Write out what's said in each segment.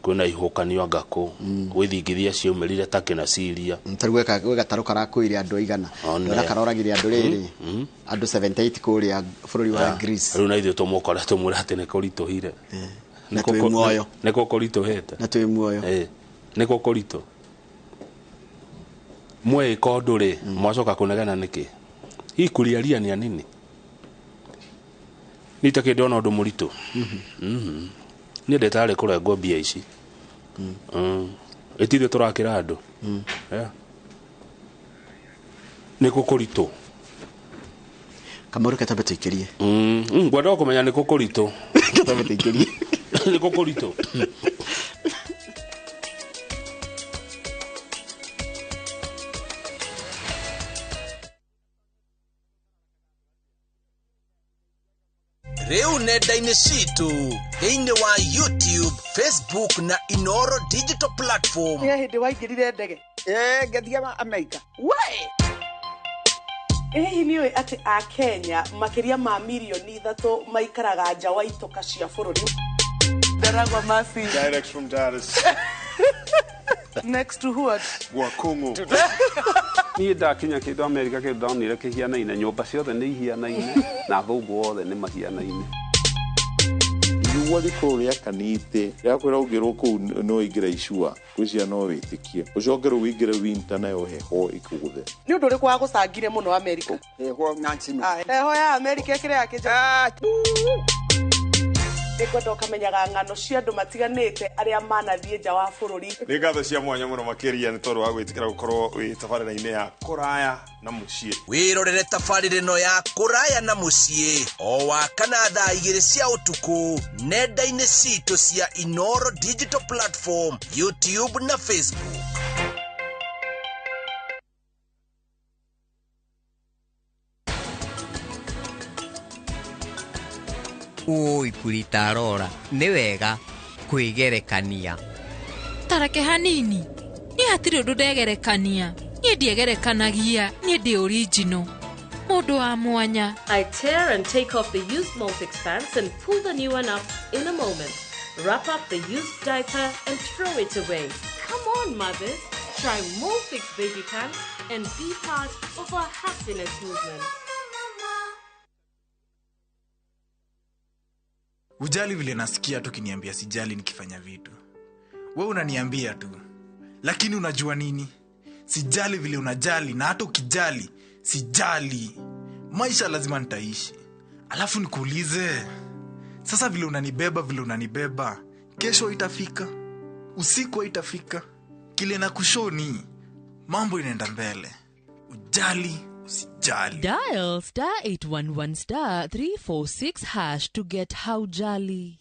Kwĩna ihuhũkanio anga kũ, gwĩ ithingithia ciaumĩrire Turkey na Syria. Ta rĩu gwĩ gatarũ karakuire andũ aigana? One. Ndona karoragire andũ rĩrĩ, andũ 78 kũrĩa bũrũri wa Greece. Rĩu na ithuĩ tũmũkore tũmwĩre atĩ nĩ kũritũhire. Na twĩ muoyo. Nĩ kũ kũritũhĩte? Na twĩ muoyo. Nĩ kũ kũritũ? Mwĩka ũndũ rĩ, mwacoka kũnegena nĩkĩ? Hii kulialia ni ya nini? Niĩ itakĩrĩ ndona ũndũ mũritũ. Niĩ ndĩtarĩ kũrengwo mbia ici. Ĩtithuĩ tũrakĩra andũ. Yeah. Nĩ kũ kũritũ? Kamau, reke twambe tũikĩrie. Ngwenda kũmenya nĩ kũ kũritũ. Reke twambe tũikĩrie. Nĩ kũ kũritũ? Rĩu nenda-inĩ citũ thĩinĩ wa YouTube, Facebook na Inoro digital platform. Nĩ hĩndĩ waingĩrire ndege? Ngĩthiĩ Amerika. We! Ĩ hihi nĩ ũĩ atĩ a Kenya makĩria ma mirioni 3 maikaraga nja wa itoka cia bũrũri? Ndaragwa Masi. Direct from Dar es. Next to what? Gwakungu. Niĩ ndakinya kĩndũ Amerika, kĩndũ ndonire kĩhianaine, nyũmba ciothe nĩ ihianaine na athũngũ othe nĩ mahianaine. Riũa rĩkorwo rĩakanĩte rĩakwĩra ũngĩrwo kũu no ingĩra icua gwĩciria no wĩtĩkie, ũcoke rĩu ũingĩre winter nayo heho ĩkũgũthe. Nĩ ũndũ ũrĩkũ wagũcangire mũno Amerika? Heho, Nancy. Ah, heho ya Amerika ĩkĩrĩ ya kĩnja. Nĩngwenda ũkamenyaga ng'ano cia andũ matiganĩte arĩa manathiĩ nja wa bũrũri. Nĩ ngatho cia mwanya mũno makĩria nĩ tondũ wa gwĩtĩkĩra gũkorwo wĩ tabarĩra-inĩ ya Kũraya na Mũciĩ. Wĩrorere tabarĩra ĩno ya Kũraya na Mũciĩ o wa kana thaa 2 cia ũtukũ nenda-inĩ citũ cia Inoro digital platform, YouTube na Facebook. Oi kuritarora nĩ wega kwĩgerekania. Tareke hanini, niĩ hatirĩ ũndũ ndegerekania, niĩ ndiegerekanagia, niĩ ndĩ original, mũndũ wa mwanya. I tear and take off the used Molfix pants and pull the new one up in a moment. Wrap up the used diaper and throw it away. Come on, mothers, try Molfix baby pants and be part of our happiness movement. Ujali vile nasikia tu kiniambia sijali nikifanya vitu. We unaniambia tu. Lakini unajua nini? Sijali vile unajali na hata ukijali, sijali. Maisha lazima nitaishi. Alafu nikuulize, sasa vile unanibeba, vile unanibeba, kesho itafika, usiku haitafika, kile na kushoni, mambo inaenda mbele. Ujali, usijali. Dial star 811 star 346 hash to get Haujali.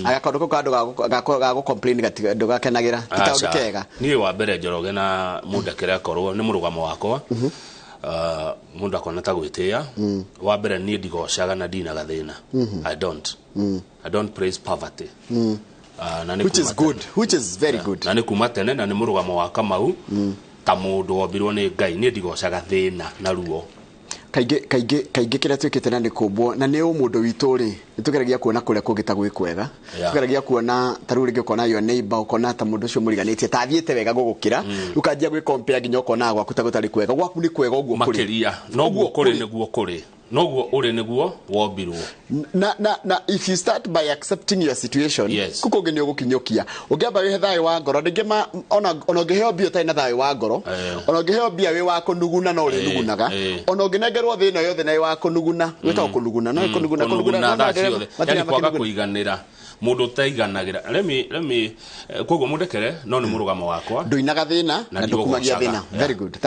Agakorwo kau kandũ ga gũ complain ndũgakenagĩra ti kaũndũ Aca. kega. Niĩ wa mbere Njoroge na mũndakĩre akorwo nĩ mũrũgamo wakwa. Mũndũ akona ta gwĩtĩa. Wa mbere niĩ ndigocaga na ndinaga thĩna. I don't. I don't praise poverty. Na nĩ Which is kuma good, tene. which is very good. Na nĩ kuma tene na nĩ mũrũgamo wa Kamau ta mũndũ wombirwo nĩ Ngai, niĩ ndigocaga thĩna na ruo. Kaingĩ, kaingĩ, kaingĩ kĩrĩa twĩkĩte na nĩ kũmbwo na nĩ ũmũndũ witũ rĩ, nĩ tũgeragia kuona kũrĩa kũngĩ ta gwĩ kwega. Tũgeragia kuona ta rĩu rĩngĩ ũkona your neighbor, ũkona ta mũndũ ũcio mũriganĩtie ta athiĩte wega gũgũkĩra, ũkanjia gwĩ compare nginya ũkona gwaku ta gũtarĩ kwega, gwaku nĩ kwega ũguo kũrĩ. Makĩria noguo kũrĩ, nĩguo kũrĩ, noguo ũrĩ, nĩguo wombirwo. Na if you start by accepting your situation, kũu kũngĩ nĩ ũgũkinyũkia. Ũngĩamba wĩhe thayũ wa ngoro, rĩngĩ ma, ona ũngĩheo mbia ũtarĩ na thayũ wa ngoro, ona ũngĩheo mbia wĩ wa kũnuguna no ũrĩnugunaga. Ona ũngĩnengerwo thĩ ĩno yothe na wĩ wa kũnuguna, wĩtagwo kũnuguna, no kũnuguna, kũnuguna, Kũnuguna no, no, thaa ndĩrenda ciothe. matirĩ Yani kwaga makĩnuguna. kũiganĩra. Mũndũ ũtaiganagĩra. Let me, let me, koguo mũndekere, no nĩ mũrũgamo wakwa. Ndũinaga thĩna, Na na ndũkumagia ndiũgocaga. thĩna. Very good.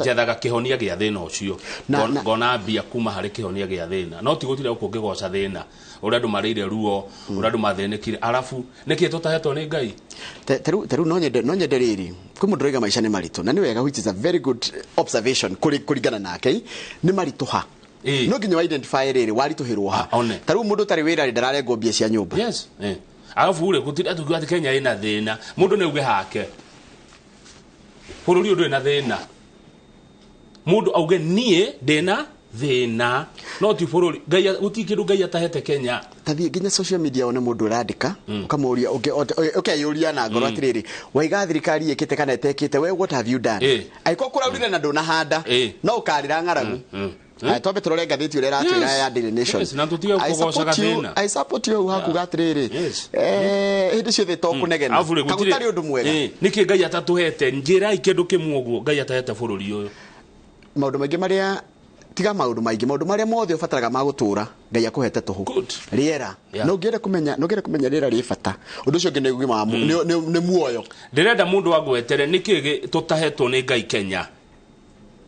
Njethaga kĩhonia gĩa thĩna ũcio. Ngona mbia kuma harĩ kĩhonia gĩa thĩna. No ti gũtirĩ gũkũ ngĩgoca thĩna. Ũrĩa andũ marĩire ruo, ũrĩa andũ mathĩnĩkire. Arabu, nĩkĩ tũtahetwo nĩ Ngai? Tarĩu no nyende rĩrĩ. Kwĩ mũndũ ũrauga maica nĩ maritũ, na nĩ wega, which is a very good observation kũringana nake. Nĩ maritũ ha? No nginya wa identify rĩrĩ, waritũhĩrwo ha? One. Ta rĩu mũndũ ũtarĩ wĩra rĩ, ndararengwo mbia cia nyũmba. Yes. Arabu rĩ, gũtirĩ tũkiuga atĩ Kenya ĩna thĩna. Mũndũ nĩ auge hake. Bũrũri ũyũ ndũrĩ na thĩna. Mũndũ auge niĩ ndĩna thĩna, no ti bũrũri. Ngai gũtirĩ kĩndũ Ngai atahete Kenya. Tathiĩ nginya social media one mũndũ ũrandĩka, ũkamũria, ũkeyũria na ngoro atĩrĩrĩ, waiga thirikari ĩkĩte kana ĩtekĩte, we what have you done? Angĩkorwo kũraurire na ndũnahanda, no ũkarĩra ng'aragu. Twambe tũrore ngathĩti ũrĩa ĩratwĩra ya Daily Nation. Na tũtige kũgocaga thĩna. I support you hakuga atĩrĩrĩ, hĩndĩ ciothe to kũnegena kagũtarĩ ũndũ mwega. Nĩkĩ Ngai atatũhete? Njĩrai kĩndũ kĩmwe ũguo Ngai atahete bũrũri ũyũ. Maũndũ maingĩ marĩa tiga maũndũ maingĩ, maũndũ marĩa mothe ũbataraga ma gũtũra Ngai akũhete tũhũ. Rĩera, no ũngĩenda kũmenya, no ũngĩenda kũmenya rĩera rĩ bata. Ũndũ ũcio ũngĩ nĩ ũgima wa nĩ muoyo. Ndĩrenda mũndũ angwetere nĩkĩ tũtahetwo nĩ Ngai Kenya.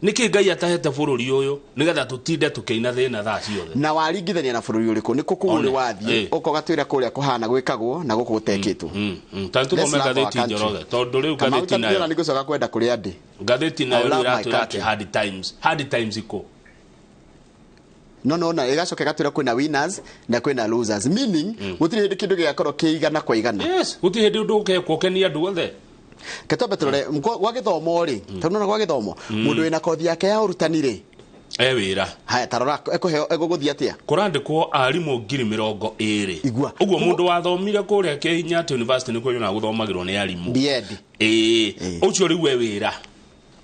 Nĩkĩ Ngai atahete bũrũri ũyũ nĩgetha tũtinde tũkĩina thĩna thaa ciothe. Na waringithania na bũrũri ũrĩkũ? Nĩ kũ kũu ũrĩ wathiĩ ũka ũgatwĩra kũrĩa kũhana gwĩkagwo na gũkũ gũtekĩtwo. Ta tũthome ngathĩti Njoroge, tondũ rĩu ngathĩti nayo nĩ ngũcoka kwenda kũrĩa ndĩ. Ngathĩti nayo ĩratwĩra atĩ hard times, hard times iko. No na ĩgacoka ĩgatwĩra kwĩna winners na kwĩna losers, meaning gũtirĩ hĩndĩ kĩndũ gĩgakorwo kĩigana kwa igana. Yes, gũtirĩ hĩndĩ ũndũ ũkekwo ũkenie andũ othe. Ketwambe tũrore gwa gĩthomo rĩ, tondũ nona gwa gĩthomo mũndũ wĩna kothi yake ya ũrutani rĩ, wĩra. Haya, tarora ekũheo egũgũthiĩ atĩa? Kũrandĩkwo arimũ 20,000. Igua. Ũguo mũndũ wathomire kũrĩa Kenyatta University nĩkuo yonaga gũthomagĩrwo nĩ arimũ. B.Ed. Ũcio rĩu e wĩra.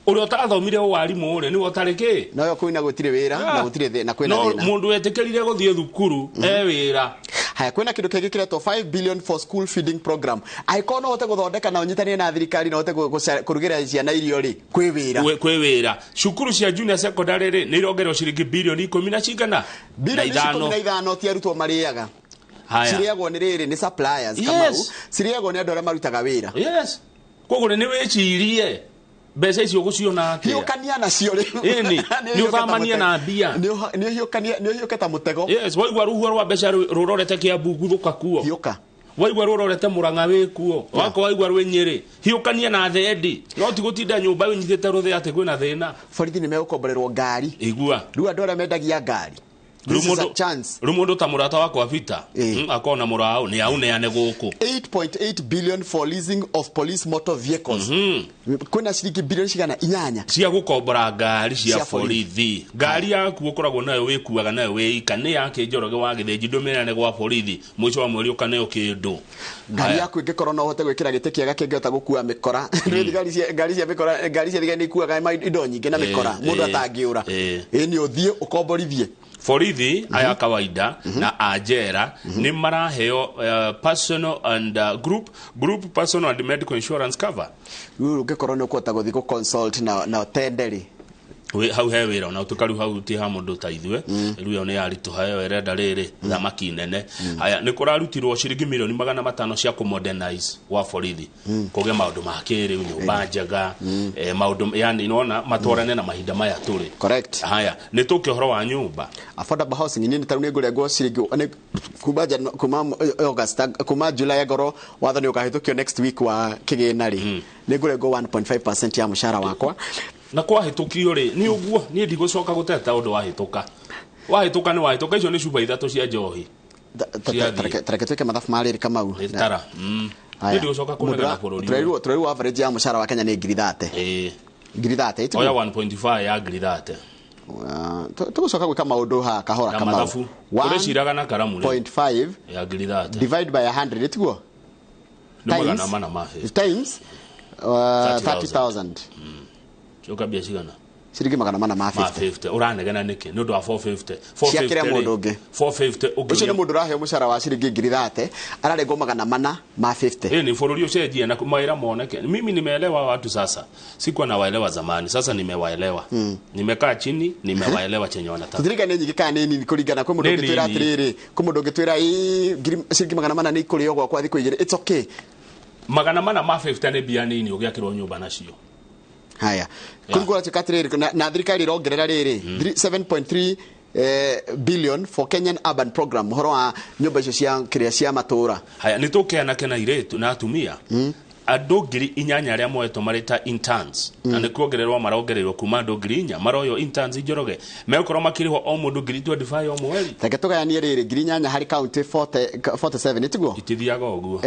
Ũrĩa ũtathomire warimũ rĩ, nĩwe ũtarĩ kĩ? No yo kwĩna gũtirĩ wĩra na gũtirĩ thĩna, kwĩna thĩna. No mũndũ wetĩkĩrire gũthiĩ thukuru e wĩra. Haya, kwĩna kĩndũ kĩngĩ kĩretwo 5 billion for school feeding program. Angĩkorwo no ũhote gũthondeka na ũnyitanie na thirikari na ũhote kũrugĩra ciana irio rĩ, kwĩ wĩra. Kwĩ wĩra. Cukuru cia junior secondary rĩ, nĩ irongererwo ciringi bilioni 10 na cigana? Bilioni 15 ti arutwo marĩaga. Cirĩagwo nĩ rĩrĩ, nĩ suppliers Kamau. Cirĩagwo nĩ andũ arĩa marutaga wĩra. Yes. Koguo nĩ wĩcirie mbeca icio ũgũciona atĩa? Hiũkania nacio rĩu. Ĩni, nĩ ũthamanie na mbia. Nĩ ũhiũke ta mũtego. Yes, waigua rũhuho rwa mbeca rũrorete Kiambu guthũka kuo. Hiũka. Waigua rũrorete Murang'a wĩ kuo. Wako waigua rwĩ Nyĩrĩ. Hiũkania na thendi. No ti gũtinda nyũmba wĩnyitĩte rũthĩ atĩ kwĩna thĩna. Borithi nĩ megũkomborerwo ngari. Igua. Rĩu andũ arĩa mendagia ngari. This is a chance. Rĩu mũndũ ta mũrata wakwa Peter, akona mũraũ nĩ auneane gũkũ. 8.8 billion for leasing of police motor vehicles. Kwĩna ciringi bilioni cigana? 8 cia gũkombora ngari cia borithi. Ngari yaku ũkoragwo nayo wĩkuaga nayo wĩika nĩ yake Njoroge wa Gĩthĩnji, ndũmĩrane gwa borithi mũico wa mweri ũkaneo kĩndũ. Ngari yaku ĩngĩkorwo no ũhote gwĩkĩra gĩtĩ kĩega kĩngĩhota gũkua mĩkora. Ngari cia mĩkora, ngari cia thigari nĩ ikuaga indo nyingĩ na mĩkora, mũndũ atangĩũra. Ĩni ũthiĩ ũkomborithie. Borithi aya kawaida na ajera nĩ maraheo personal and group personal and medical insurance cover. Rĩu ũngĩkorwo nĩ ũkũhota gũthiĩ gũ consult na ũtende rĩ, hau he wĩra ona ũtuĩka rĩu hau ti ha mũndũ ta ithuĩ, rĩu ĩyo nĩ yaritũha ĩyo ĩrenda rĩrĩ thamaki nene. Haya, nĩ kũrarutirwo ciringi milioni 500 cia kũmodernize gwa borithi, kũgĩa maũndũ ma kĩrĩu, nyũmba njega, maũndũ yani nona matwarane na mahinda maya tũrĩ. Correct. Haya, nĩ tũke ũhoro wa nyũmba affordable housing. Nini tarĩu nĩ ngũrengwo ciringi kuma August, kuma July ngorwo watho nĩ ũkahĩtũkio next week wa kĩgĩna rĩ, nĩ ngũrengwo 1.5% ya mũcara wakwa. Na kwahĩtũkio rĩ, nĩ ũguo niĩ ndigũcoka gũteta ũndũ wahĩtũka. Wahĩtũka nĩ wahĩtũka, icio nĩ cuba 3 cia njohi. Tareke twĩke mathabu ma rĩrĩ Kamau. Tara. Niĩ ndigũcoka kũnegena bũrũri. Tũrerirwo average ya mũcara wa Kenya nĩ 30,000. 30,000. Oya 1.5 ya 30,000. Tũgũcoka gwĩka maũndũ ha kahora Kamau. Ũrĩciraga na karamu rĩ. 0.5 ya 30,000 divide by 100 tiguo? Times 30,000. Ũka mbia cigana? Ciringi 450. Ũranegena nĩkĩ? Nĩ ũndũ wa 450. Cia kĩrĩa mũndũ ũngĩ. 450 ũngĩ. Ũcio nĩ mũndũ ũraheo mũcara wa ciringi 30,000, ararengwo 450. Nĩ bũrũri ũcenjie na mawĩra moneke. Mimi nimeelewa watu sasa. Sikuwa nawaelewa zamani, sasa nimewaelewa. Nimekaa chini, nimewaelewa chenye wanataka. Tũtirika nĩ nyingĩ kana nĩ nini kũringana kwĩ mũndũ ũngĩtwĩra atĩrĩrĩ, kwĩ mũndũ ũngĩtwĩra ciringi 400 nĩ ikũrĩo gwakwa thikũ 2. It's okay. 450 nĩ mbia nini ũgĩakĩrwo nyũmba nacio. Haya, kũringana na atiriri na thirikari irongerera riri 7.3 billion for Kenyan urban program horo wa nyumba icio cia kiria cia matura. Haya, nĩ tũke anake na airĩtu na atumia. Andũ 8,000 arĩa moetwo marĩ ta interns, na nĩ kuongererwo marongererwo kuma andũ 4,000 maroywo interns Njoroge, megũkorwo makĩrĩhwo o mũndũ 25,000 o mweri. Reke tũgayanie rĩrĩ, 8,000 harĩ county 40 47, nĩ tiguo? Itithiaga ũguo.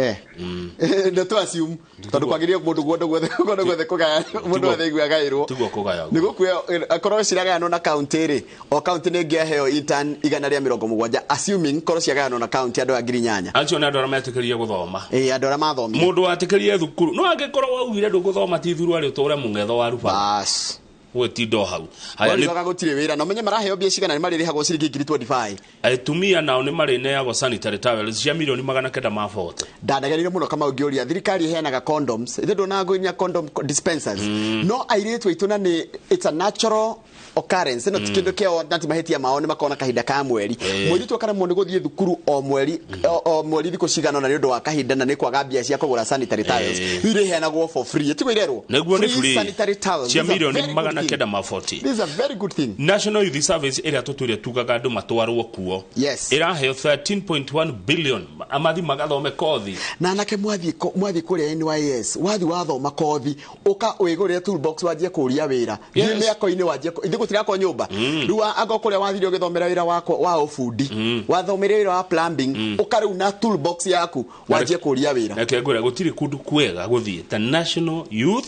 Nĩ tũ assume tondũ kwagĩrĩire mũndũ guothe guothe guothe guothe kũgaya, mũndũ wothe aigua agaĩrwo. Tiguo kũgaya nĩ gũkuoya akorwo ciragayanwo na county rĩ, o county nĩ ĩngĩaheo intern 170, assuming korwo ciagayanwo na county andũ a 8,000. Acio nĩ andũ arĩa metĩkĩrire gũthoma. Ĩĩ, andũ arĩa mathomire. Mũndũ watĩkĩrire thukuru no angĩkorwo waugire ndũgũthoma ti thuru arĩ ũtũre mũng'etho wa rubaga. Bas. Gwĩtinda hau. Haya, nĩ Warigaga gũtirĩ wĩra na ũmenye maraheo mbia cigana, nĩ marĩrĩhagwo ciringi 25,000. Atumia nao nĩ marĩneagwo sanitary towels cia 940 million. Ndandagerire mũno kama ũngĩũria thirikari ĩheanaga condoms, ithe ndũnaga nginya condom dispensers, no airĩtu aitũ na nĩ it's a natural occurrence ĩno, ti kĩndũ kĩao na ti mahĩtia mao, nĩ makona kahinda ka mweri. Mũirĩtu akaremwo nĩ gũthiĩ thukuru o mweri o mweri thikũ cigana ũna nĩ ũndũ wa kahinda na nĩ kwaga mbia cia kũgũra sanitary towels. Rĩu irĩheanagwo for free, tiguo irerwo? Nĩguo, nĩ free sanitary towels cia This is a milioni very good magana thing. kenda ma 40. This is a very good thing. National Youth Service ĩrĩa tũtũire tugaga andũ matwarwo kuo, Yes. ĩraheo 13.1 billion amathi magathome kothi. Na anake mwathiĩ mwathiĩ kũrĩa NYS, wathiĩ wathoma kothi, ũka wĩgũrĩre toolbox wanjie kũria wĩra. Thiĩ mĩako-inĩ wanjie ithuĩ gũtirakwo nyũmba. Rĩu angorwo kũrĩa wathire ũgĩthomera wĩra wakwa wa ũbundi, wathomere wĩra wa plumbing, ũka rĩu na toolbox yaku wanjie kũria wĩra. Reke ngwĩre, gũtirĩ kũndũ kwega gũthiĩ ta National Youth.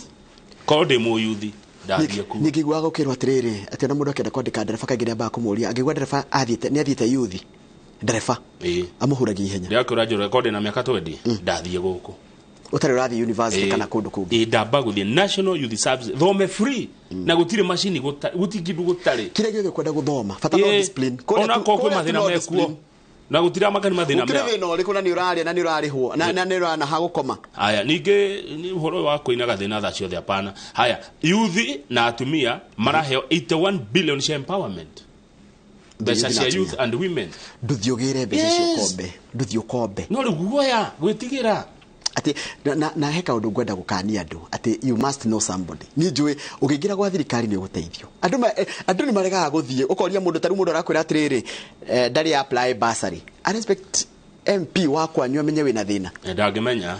Korwo ndĩ mũyuthi ndathiĩ kuo. Ningĩ iguaga gũkĩrwo atĩrĩrĩ, atĩ ona mũndũ akĩenda kwandĩka ndereba kaingĩ nĩambaga kũmũria, angĩigua ndereba athiĩte nĩ athiĩte yuthi, ndereba amũhuragia ihenya. Ndĩrakwĩra Njoroge, korwo ndĩna mĩaka 20 ndathiĩ gũkũ. Ũtarĩ ũrathiĩ university kana kũndũ kũngĩ. Ĩĩ, ndamba gũthiĩ National Youth Service thome free, na gũtirĩ macini, gũtirĩ kĩndũ gũtarĩ. Kĩrĩa gĩothe ũkwenda gũthoma, bata no discipline. Kũrĩa Ona korwo kwĩ kũrĩa tu mathĩna no mekuo discipline. Na gũtiramakani mathĩna Gũtirĩ mea thĩna ũrĩkũ, na nĩ ũrarĩa na nĩ ũrarĩhwo na nĩ ũrana ha gũkoma. Haya, ningĩ nĩ ũhoro ũyũ wa kũinaga thĩna thaa ciothe, hapana. Haya, youth na atumia maraheo 81 billion cia empowerment, mbeca Youth na cia youth atumia. and women. Ndũthiĩ ũgĩre mbeca cio. Yes. Ũkombe, ndũthiĩ ũkombe. No rĩu guoya gwĩtigĩra. Atĩ na he kaũndũ ngwenda gũkania andũ, atĩ you must know somebody. Niĩ njũĩ ũkĩingĩra gwa thirikari nĩ ũgũteithio. Andũ nĩ maregaga gũthiĩ, ũkoria mũndũ, tarĩu mũndũ arakwĩra atĩrĩrĩ, ndarĩ apply bursary, I respect MP wa kwanyu amenye wĩna thĩna. Ndangĩmenya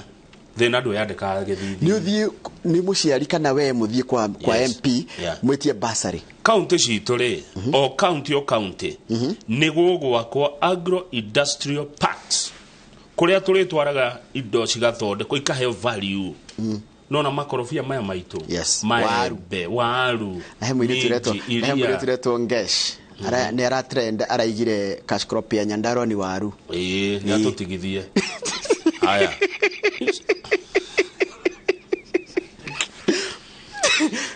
thĩna, ndwĩyandĩkaga gĩthithi. Nĩ ũthiĩ nĩ mũciari kana we mũthiĩ kwa MP mwĩtie bursary. Kaunti citũ rĩ, o kaunti o kaunti nĩ gũgwakwo agro industrial parks kũrĩa tũrĩtwaraga indo cigathondekwo ikaheo value. Nona makorobia maya maitũ, maembe, waru, Na he mũirĩtu ũretwo minji, na he iria. mũirĩtu ũretwo Ngesh. Nĩ ara trend, araigire cash crop ya Nyandarua ni waru. Ĩĩ, nĩ atũtigithie. Haya.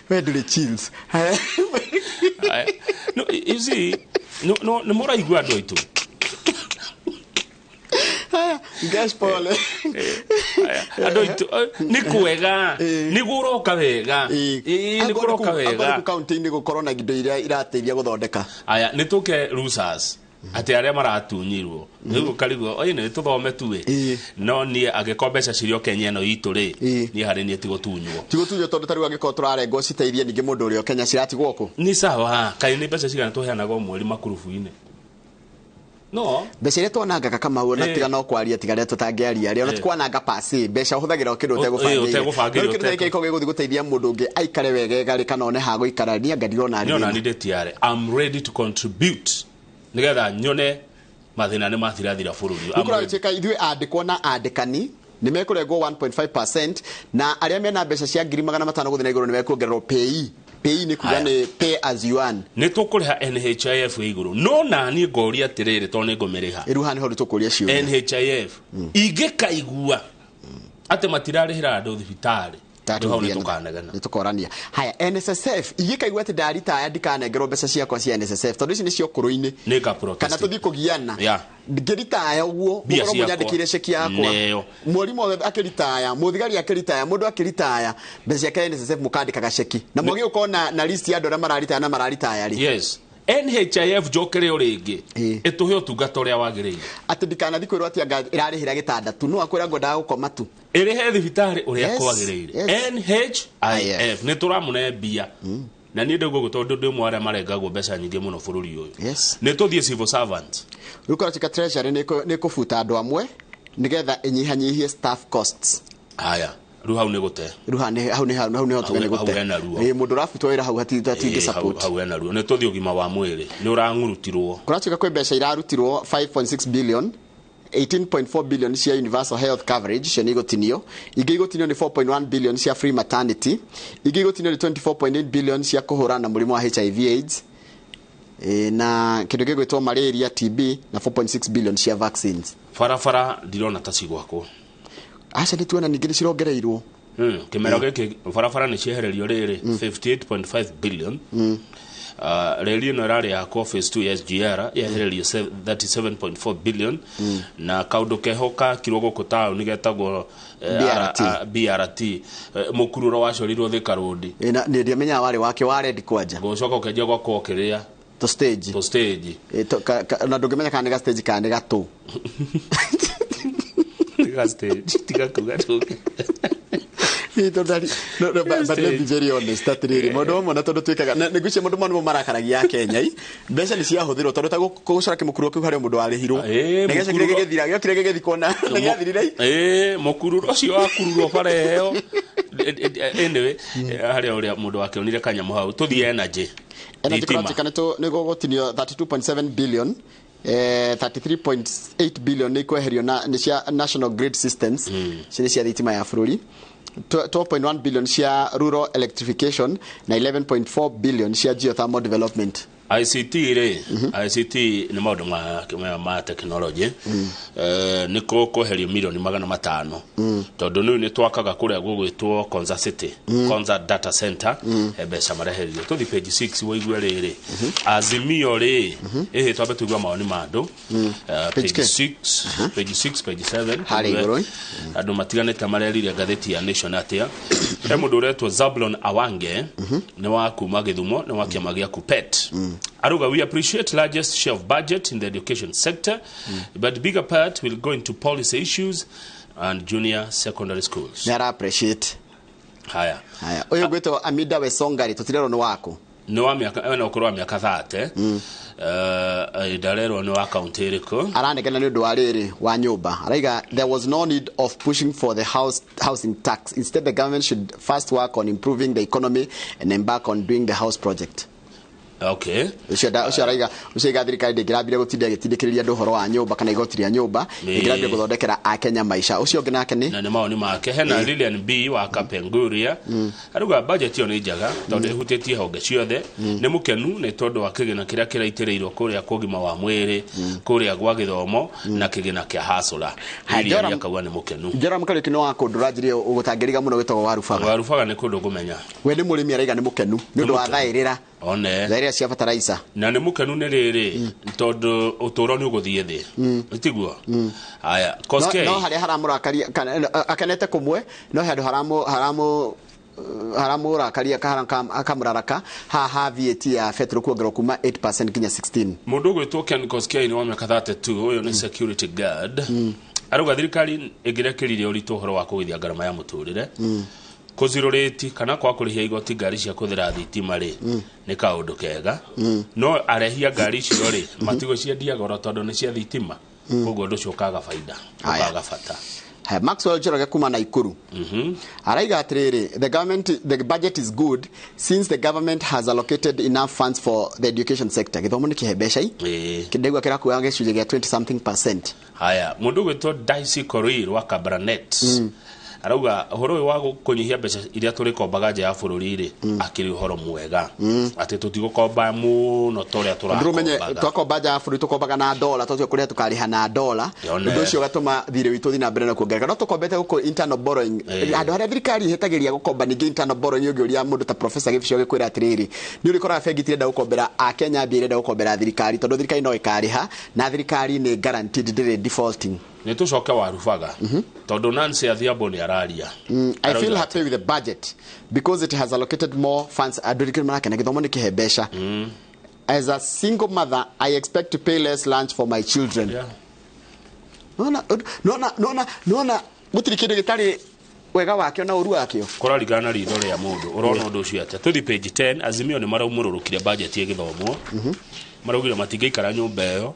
We ndũrĩ chills. Haya. No, you see, no, nĩ mũraigua andũ aitũ. Ngesh, pole. Haya, andũ aitũ, nĩ kwega, nĩ gũroka wega. Ĩĩ, nĩ kũroka wega. Angorwo kaunti-inĩ gũkorwo na indo iria irateithia gũthondeka. Aya, nĩ tũke rusas, atĩ arĩa maratunyirwo rĩu ũkarigwo, oi nĩ tũthome tuĩ, no niĩ angĩkorwo mbeca cirĩ o Kenya ĩno itũ rĩ, niĩ harĩ niĩ tigũtunywo. Tigũtunywo, tondũ tarĩu angĩkorwo tũrarengwo citeithie ningĩ mũndũ ũrĩa o Kenya, ciratigwo kũ? Nĩ sawa, kaĩ nĩ mbeca cigana tũheanaga o mweri makurubu-inĩ? No Mbeca iria twanangaga Kamau, na tiga no kwaria, tiga rĩa tũtangĩaria rĩ, ona ti kwananga pasi mbeca, ũhũthagĩra o kĩndũ ũtegũbangĩire. Ũtegũbangĩire. No kĩndũ gĩkĩ gĩgũthiĩ gũteithia mũndũ ũngĩ aikare wegega rĩ, kana one ha gũikara, niĩ anga ndirona Niĩ ona arĩ niĩ ndĩ tiarĩ, I'm ready to contribute nĩgetha nyone mathĩna nĩ mathirathira bũrũri. I'm ready. Nĩkũratuĩka ithuĩ andĩkwo na andĩkani nĩ mekũrengwo 1.5%, na arĩa mena mbeca cia 500,000 gũthiĩ na igũrũ nĩ mekuongererwo pay. Pay nĩ kuga Haya. nĩ pay as you earn. Nĩ tũkũrĩha NHIF ĩ igũrũ, no naniĩ ngoria atĩrĩrĩ, tondũ nĩ ngũmĩrĩha. Rĩu haha nĩho rĩu tũkũria ciũria. NHIF ingĩkaigua atĩ matirarĩhĩra andũ thibitarĩ, rĩu hau nĩ tũkanegena. Nĩ tũkorania. Haya, NSSF, ingĩkaigua atĩ ndaritaya ndikanengerwo mbeca ciakwa cia NSSF, tondũ ici nĩ cio ũkũrũ-inĩ, Nĩ nga protest. kana tũthiĩ kũgiana, ngĩritaya ũguo Mbia mũkorwo ciakwa. mũnyandĩkĩire ceki yakwa. Neo. Mweri mothe akĩritaya, mũthigari akĩritaya, mũndũ akĩritaya, mbeca ciake NSSF mũkandĩkaga ceki na mwagĩ gũkorwo na list ya andũ arĩa mararitaya na mararitaya rĩ. Yes, NHIF njokere o rĩngĩ ĩtũhe ũtungata ũrĩa wagĩrĩire. Atĩ ndikanathi kwĩrwo atĩ anga ĩrarĩhĩra gĩtanda tu, no akwĩra ngwendaga gũkoma tu. Ĩrĩhe thibitarĩ ũrĩa kwagĩrĩire. NHIF nĩ tũramũne mbia, na niĩ ndauga ũguo tondũ ndĩ ũmwe wa arĩa marengagwo mbeca nyingĩ mũno bũrũri ũyũ. Nĩ tũthiĩ civil servant. Rĩu kũratuĩka treasury nĩ ĩkũbuta andũ amwe nĩgetha ĩnyihanyihie staff costs. Haya. Rĩu hau nĩ gũte. Rĩu hau nĩ hau nĩ hau nĩ ho tuge nĩ Hau gũte. hena ruo. Ĩĩ, mũndũ ũrabutwo wĩra hau hatingĩ Ĩĩ, hau support. Hau hena ruo. Nĩ tũthiĩ ũgima wa mwĩrĩ, nĩ ũrang'urutirwo. Kũratuĩka kwĩ mbeca irarutirwo 5.6 billion, 18.4 billion cia universal health coverage, cio nĩ igũtinio. Ingĩ igũtinio nĩ 4.1 billion cia free maternity. Ingĩ igũtinio nĩ 24.8 billion cia kũhũrana na mũrimũ wa HIV AIDS, na kĩndũ gĩgwĩtwo malaria, TB, na 4.6 billion cia vaccines. Barabara ndirona ta cigwakwo. Aca, nĩ tuona ningĩ nĩ cirongereirwo. Kĩmera gĩkĩ barabara nĩ ciehererio rĩrĩ 58.5 billion. Reri ĩno ĩrarĩ yakwo phase 2 ya SGR yehererio 37.4 billion, na kaũndũ keho kakirwo gũkũ taũni getagwo BRT. BRT, mũkururo wacorirwo Thika Road. Ĩ, na nĩ ndiamenyaga warĩ wake wa rendi kwanja. Gũcoka ũkĩanjia gwakwo kĩrĩa to stage. To stage. Ĩ, na ndũngĩmenya kana nĩ ga stage kana nĩ gatũ. Ga stage, tiga kuga tũke. Ĩ, tondũ no, but let me be very honest atĩrĩrĩ, maũndũ mamwe na tondũ twĩkaga na ngwĩciria maũndũ mamwe nĩmo marakaragia Akenya i mbeca nĩ ciahũthĩrwo, tondũ ta gũcora kĩmũkururo kĩu harĩ o mũndũ warĩhirwo na gĩacokire gĩgĩthira, gĩokire gĩgĩthikwo na gĩathirire i. Ĩĩ, mũkururo ũcio wakururwo bara ĩyo. Anyway, harĩa ũrĩa mũndũ wakĩonire kanyamũ hau. Tũthiĩ energy. Energy. Thitima. Kũratuĩka nĩ gũgũtinio 32.7 billion, 33.8 billion nĩ ikweherio na nĩ cia national grid systems, ici nĩ cia thitima ya bũrũri, 12.1 billion cia rural electrification na 11.4 billion cia geothermal development. ICT rĩ, ICT nĩ maũndũ ma technology. Nĩ kweherio milioni 500, tondũ rĩu nĩ twakaga kũrĩa gũgwĩtwo Konza City, Konza data center. Mbeca mareherio. Tũthi page 6 wĩigue rĩrĩ, Azimio rĩ, ĩhĩ, twambe tũigue mawoni ma andũ. Page Page K? 6, page 6, page 7. Harĩa tũigue igũrũ. Andũ matiganĩte marerire ngathĩti ya Nation atĩa. He mũndũ ũretwo Zablon Awange, nĩ wa kuma Gĩthumo, nĩ wa kĩama gĩa Kupet. Aruga, "We appreciate largest share of budget in the education sector, but bigger part will go into policy issues and junior secondary schools." Nĩ ara appreciate. Haya. Haya, ũyũ gwĩtwo Amida Wesongari, tũtirerwo nĩ waku. Nĩ wa mĩaka, ena ũkũrũ wa mĩaka 30. Ndarerwo nĩ wa kaunti ĩrĩkũ. Aranegena nĩ ũndũ wa rĩrĩ wa nyũmba. Araiga, "There was no need of pushing for the housing tax. Instead, the government should first work on improving the economy and embark on doing the house project." Ũcio araiga, ũcio aiga thirikari ndĩngĩrambire gũtinda ĩgĩtindĩkĩrĩria andũ ũhoro wa nyũmba kana igoti rĩa nyũmba, ĩngĩrambire gũthondekera akenya maica. Ũcio ũngĩ nake nĩ Na nĩ mawoni make. Hena Lilian B wa Kapenguria, aruga budget ĩyo nĩ njega tondũ ĩhutĩtie honge ciothe. Nĩ mũkenu nĩ tondũ wa kĩgĩna kĩrĩa kĩraitĩrĩirwo kũrĩa kwa ũgima wa mwĩrĩ, kũrĩa gwa gĩthomo na kĩgĩna kĩa hasũra. Haya, Lilian akauga nĩ mũkenu. Joram Kariũki nĩ wa kũndũ ũranjirie ũgũtangĩriga mũno wĩtagwo Warubaga. Warubaga nĩ kũndũ ngũmenya. We nĩ mũrĩmi, araiga nĩ mũkenu nĩ ũndũ wa Mũkenu. thaĩrĩra One thaĩrĩra cia bataraica. Na nĩ mũkenu nĩ rĩrĩ, tondũ ũtũũro nĩ ũgũthiĩ thĩ, tiguo? Haya, no, Koskei. No harĩa haramũrakaria akenete kũmwe, no he handũ haramũrakaria, akamũraraka haha VAT ya petrol kuongererwo kuma 8% nginya 16. Mũndũ ũgwĩtwo Ken Koskei nĩ wa mĩaka 32, ũyũ nĩ security guard. Arauga thirikari ĩngĩrekĩrire ũritũ ũhoro wa kũgũithia ngarama ya mũtũrĩre, kũzirũrĩti kana kwa kũrĩhia igoti ngari cia kũhũthĩra thitima rĩ, nĩ kaũndũ kega. No arehia ngari icio rĩ, matigũciendia goro tondũ nĩ cia thitima, koguo ũndũ ũcio ũkaga baida, Haya. ũkaga bata. Haya, Maxwell Njoroge kuma Naikuru araiga atĩrĩrĩ, the budget is good since the government has allocated enough funds for the education sector." Gĩthomo nĩ kĩhe mbeca i kĩndĩgua kĩrakuaga gĩcunjĩ gĩa 20 something percent. Haya, mũndũ ũgwĩtwo Daisy Korir wa Kabranet arauga ũhoro ũyũ wa kũnyihia mbeca iria tũrĩkombaga nja ya bũrũri rĩ, akĩrĩ ũhoro mwega atĩ tũtigũkomba mũno ta ũrĩa Ndũmenye tũrakombaga. twakomba nja ya bũrũri tũkombaga na dola, twatua kũrĩa tũkarĩha na dola. Yone. Ũndũ ũcio ũgatũma thirĩ witũ ũthiĩ na mbere na kuongerereka, no tũkombete gũkũ internal borrowing. Handũ harĩa thirikari ĩhĩtagĩria gũkomba ningĩ internal borrowing, ũngĩũria mũndũ ta Professor Gĩbicio gĩkwĩra atĩrĩrĩ, nĩ ũrĩkoraga bengi tirenda gũkombera akenya mbia, irenda gũkombera thirikari tondũ thirikari no ĩkarĩha na thirikari nĩ guaranteed ndĩrĩ defaulting. Nĩ tũcoke Warubaga tondũ Nancy Adhiambo nĩ araria. "I feel happy with the budget because it has allocated more funds." Andũ rĩngĩ marakena gĩthomo nĩ kĩhe mbeca. "As a single mother, I expect to pay less lunch for my children." Nona nona nona nona gũtirĩ kĩndũ gĩtarĩ wega wakĩo na ũru wakĩo. Kũraringana na ritho rĩa mũndũ ũrona ũndũ ũcio atĩa. Tũthi page 10. Azimio nĩ maraumũrũrũkire budget ĩgĩthomwo. Maraugire matingĩikara nyũmba ĩyo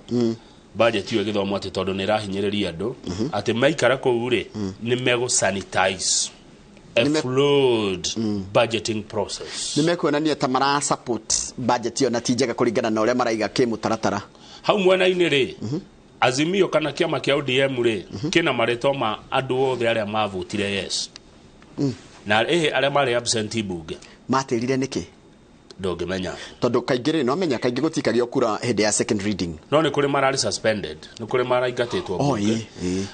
budget ĩyo ĩgĩthomwo, atĩ tondũ nĩ ĩrahinyĩrĩria andũ, atĩ maikara kũu rĩ, nĩ megũ sanitize. A flawed budgeting process. Nĩ mekuonania ta mara support budget ĩyo na ti njega kũringana na ũrĩa maraiga kĩmũtaratara. Hau mwena-inĩ rĩ, Azimio kana kĩama kĩa ODM rĩ, kĩna marĩtwa ma andũ othe arĩa mavotire yes. Na ĩhĩ arĩa marĩ absentee bunge. Matĩrire nĩkĩ? Ndũngĩmenya. Tondũ kaingĩ rĩ, no menya kaingĩ gũtikagio kura hĩndĩ ya second reading. No nĩ kũrĩ mararĩ suspended, nĩ kũrĩ maraingatĩtwo bunge.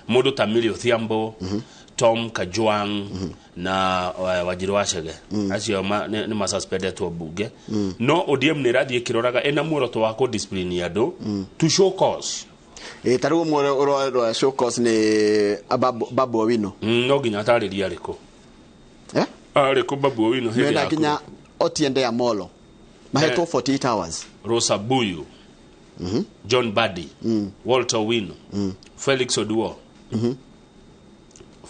Mũndũ ta Millie Odhiambo, Tom Kajwang na Wanjiru wa Chege. Acio nĩ masuspendetwo bunge. No ODM nĩ ĩrathiĩ ĩkĩroraga ĩna muoroto wa kũ-discipline andũ to show cause. Ta rĩu ũmwe ũrorwo show cause nĩ Babu Owino. No nginya atarĩrie arĩkũ. Arĩkũ Babu Owino hĩndĩ Mena ya nginya Otiende Amollo. Mahetwo 48 hours. Rosa Buyu, John Badi, Walter Owino, Felix Oduor,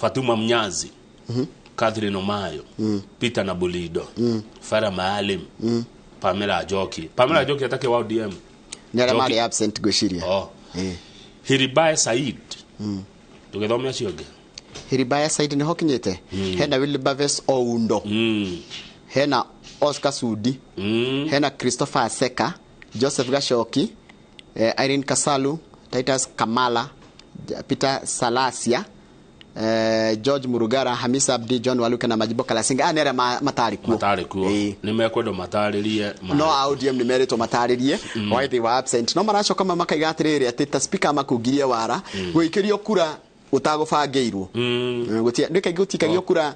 Fatuma Mnyazi, Catherine Omayo, Peter Nabulido, Farah Maalim, Pamela Ajoki. Pamela Ajoki atake wa ODM. Nĩ arĩa marĩ absent ngwĩciria. Hiribae Said. Tũgĩthome acio angĩ. Hiribae Said nĩho kinyĩte. Hena Wilberforce Oundo. Hena Oscar Sudi. Hena Christopher Aseka, Joseph Gashoki, Irene Kasalu, Titus Kamala, Peter Salasia, George Murugara, Hamisa Abdi, John Waluke na Majibo Kalasinga. Nĩ arĩa matarĩ kuo. Matarĩ kuo. Nĩ mekwendwo matarĩrie. No ODM nĩ merĩtwo matarĩrie why they were absent. No maracoka makaiga atĩrĩrĩ atĩ ta speaker makungirie wara gũikĩrio kura ũtagũbangĩirwo. Nĩ kaingĩ gũtikagio kura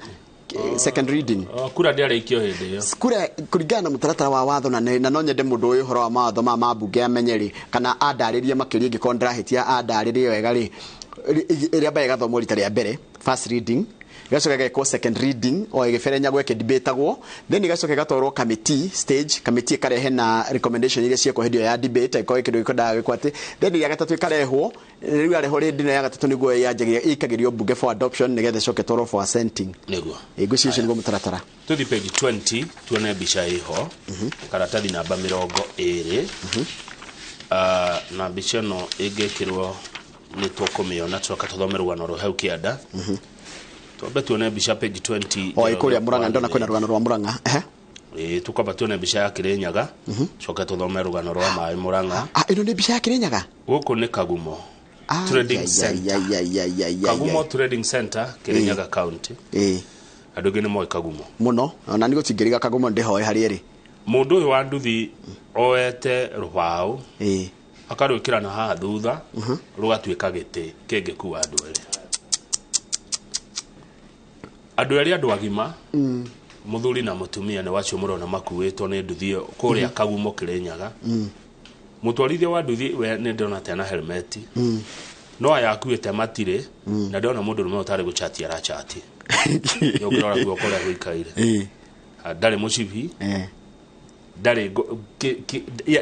second reading. Kura ndĩarĩkio hĩndĩ ĩyo. Kura kũringana na mũtaratara wa watho na no nyende mũndũ ũyũ ũhoro wa mawatho ma mambunge amenye rĩ, kana andarĩrie makĩria ingĩkorwo ndĩrahĩtia andarĩrie wega rĩ, ĩrĩa mbaye ĩgathomwo rita rĩa mbere first reading, igacoka ĩgekwo second reading o ĩgĩberenyagwo ĩkĩdebatagwo, then igacoka ĩgatwarwo committee stage, committee ĩkarehe na recommendation iria ciekwo hĩndĩ ĩyo ya debate, angĩkorwo kĩndũ gĩkwendaga gwĩkwo atĩ, then ya gatatũ ĩkarehwo, rĩu yarehwo rĩndĩ ĩno ya gatatũ nĩguo yanjagia ĩikagĩrio bunge for adoption nĩgetha ĩcoke ĩtwarwo for assenting. Nĩguo. Ngwĩciria ũcio nĩguo mũtaratara. Tũthiĩ page 20 tuone mbica ĩho, karatathi namba 20. Na mbica ĩno ĩngĩkĩrwo nĩ tũkũmĩona tũcoka tũthome rũgano rwa hau kĩanda. Twambe tuone mbica page 20. O ĩkũrĩa Murang'a, ndona kwĩna rũgano rwa Murang'a. Tũkwamba tuone mbica ya Kirinyaga, coke tũthome rũgano rwa maĩ Murang'a. Ĩno nĩ mbica ya Kirinyaga? Gũkũ nĩ Kagumo Trading Center. Kagumo Trading Center, Kirinyaga County. Andũ aingĩ nĩ moĩ Kagumo mũno, ona nĩ gũtingĩriga Kagumo ndĩhoe harĩ ĩrĩ. Mũndũ ũyũ wa nduthi oete rũbaũ akarwĩkĩra na haha thutha rũgatuĩka gĩtĩ kĩngĩkua andũ erĩ. Andũ erĩ andũ agima, mũthuri na mũtumia nĩ wacio mũrona makuĩtwo nĩ nduthi ĩyo kũrĩa Kagumo Kirinyaga. Mũtwarithia wa nduthi we nĩ ndĩrona tena helmeti, no aya akuĩte matirĩ, na ndĩrona mũndũ ũrũme ũtarĩ gũchati arachati. Nĩ ũngĩrora guoko ũrĩa gũikaire. Ndarĩ mũcibi, ndarĩ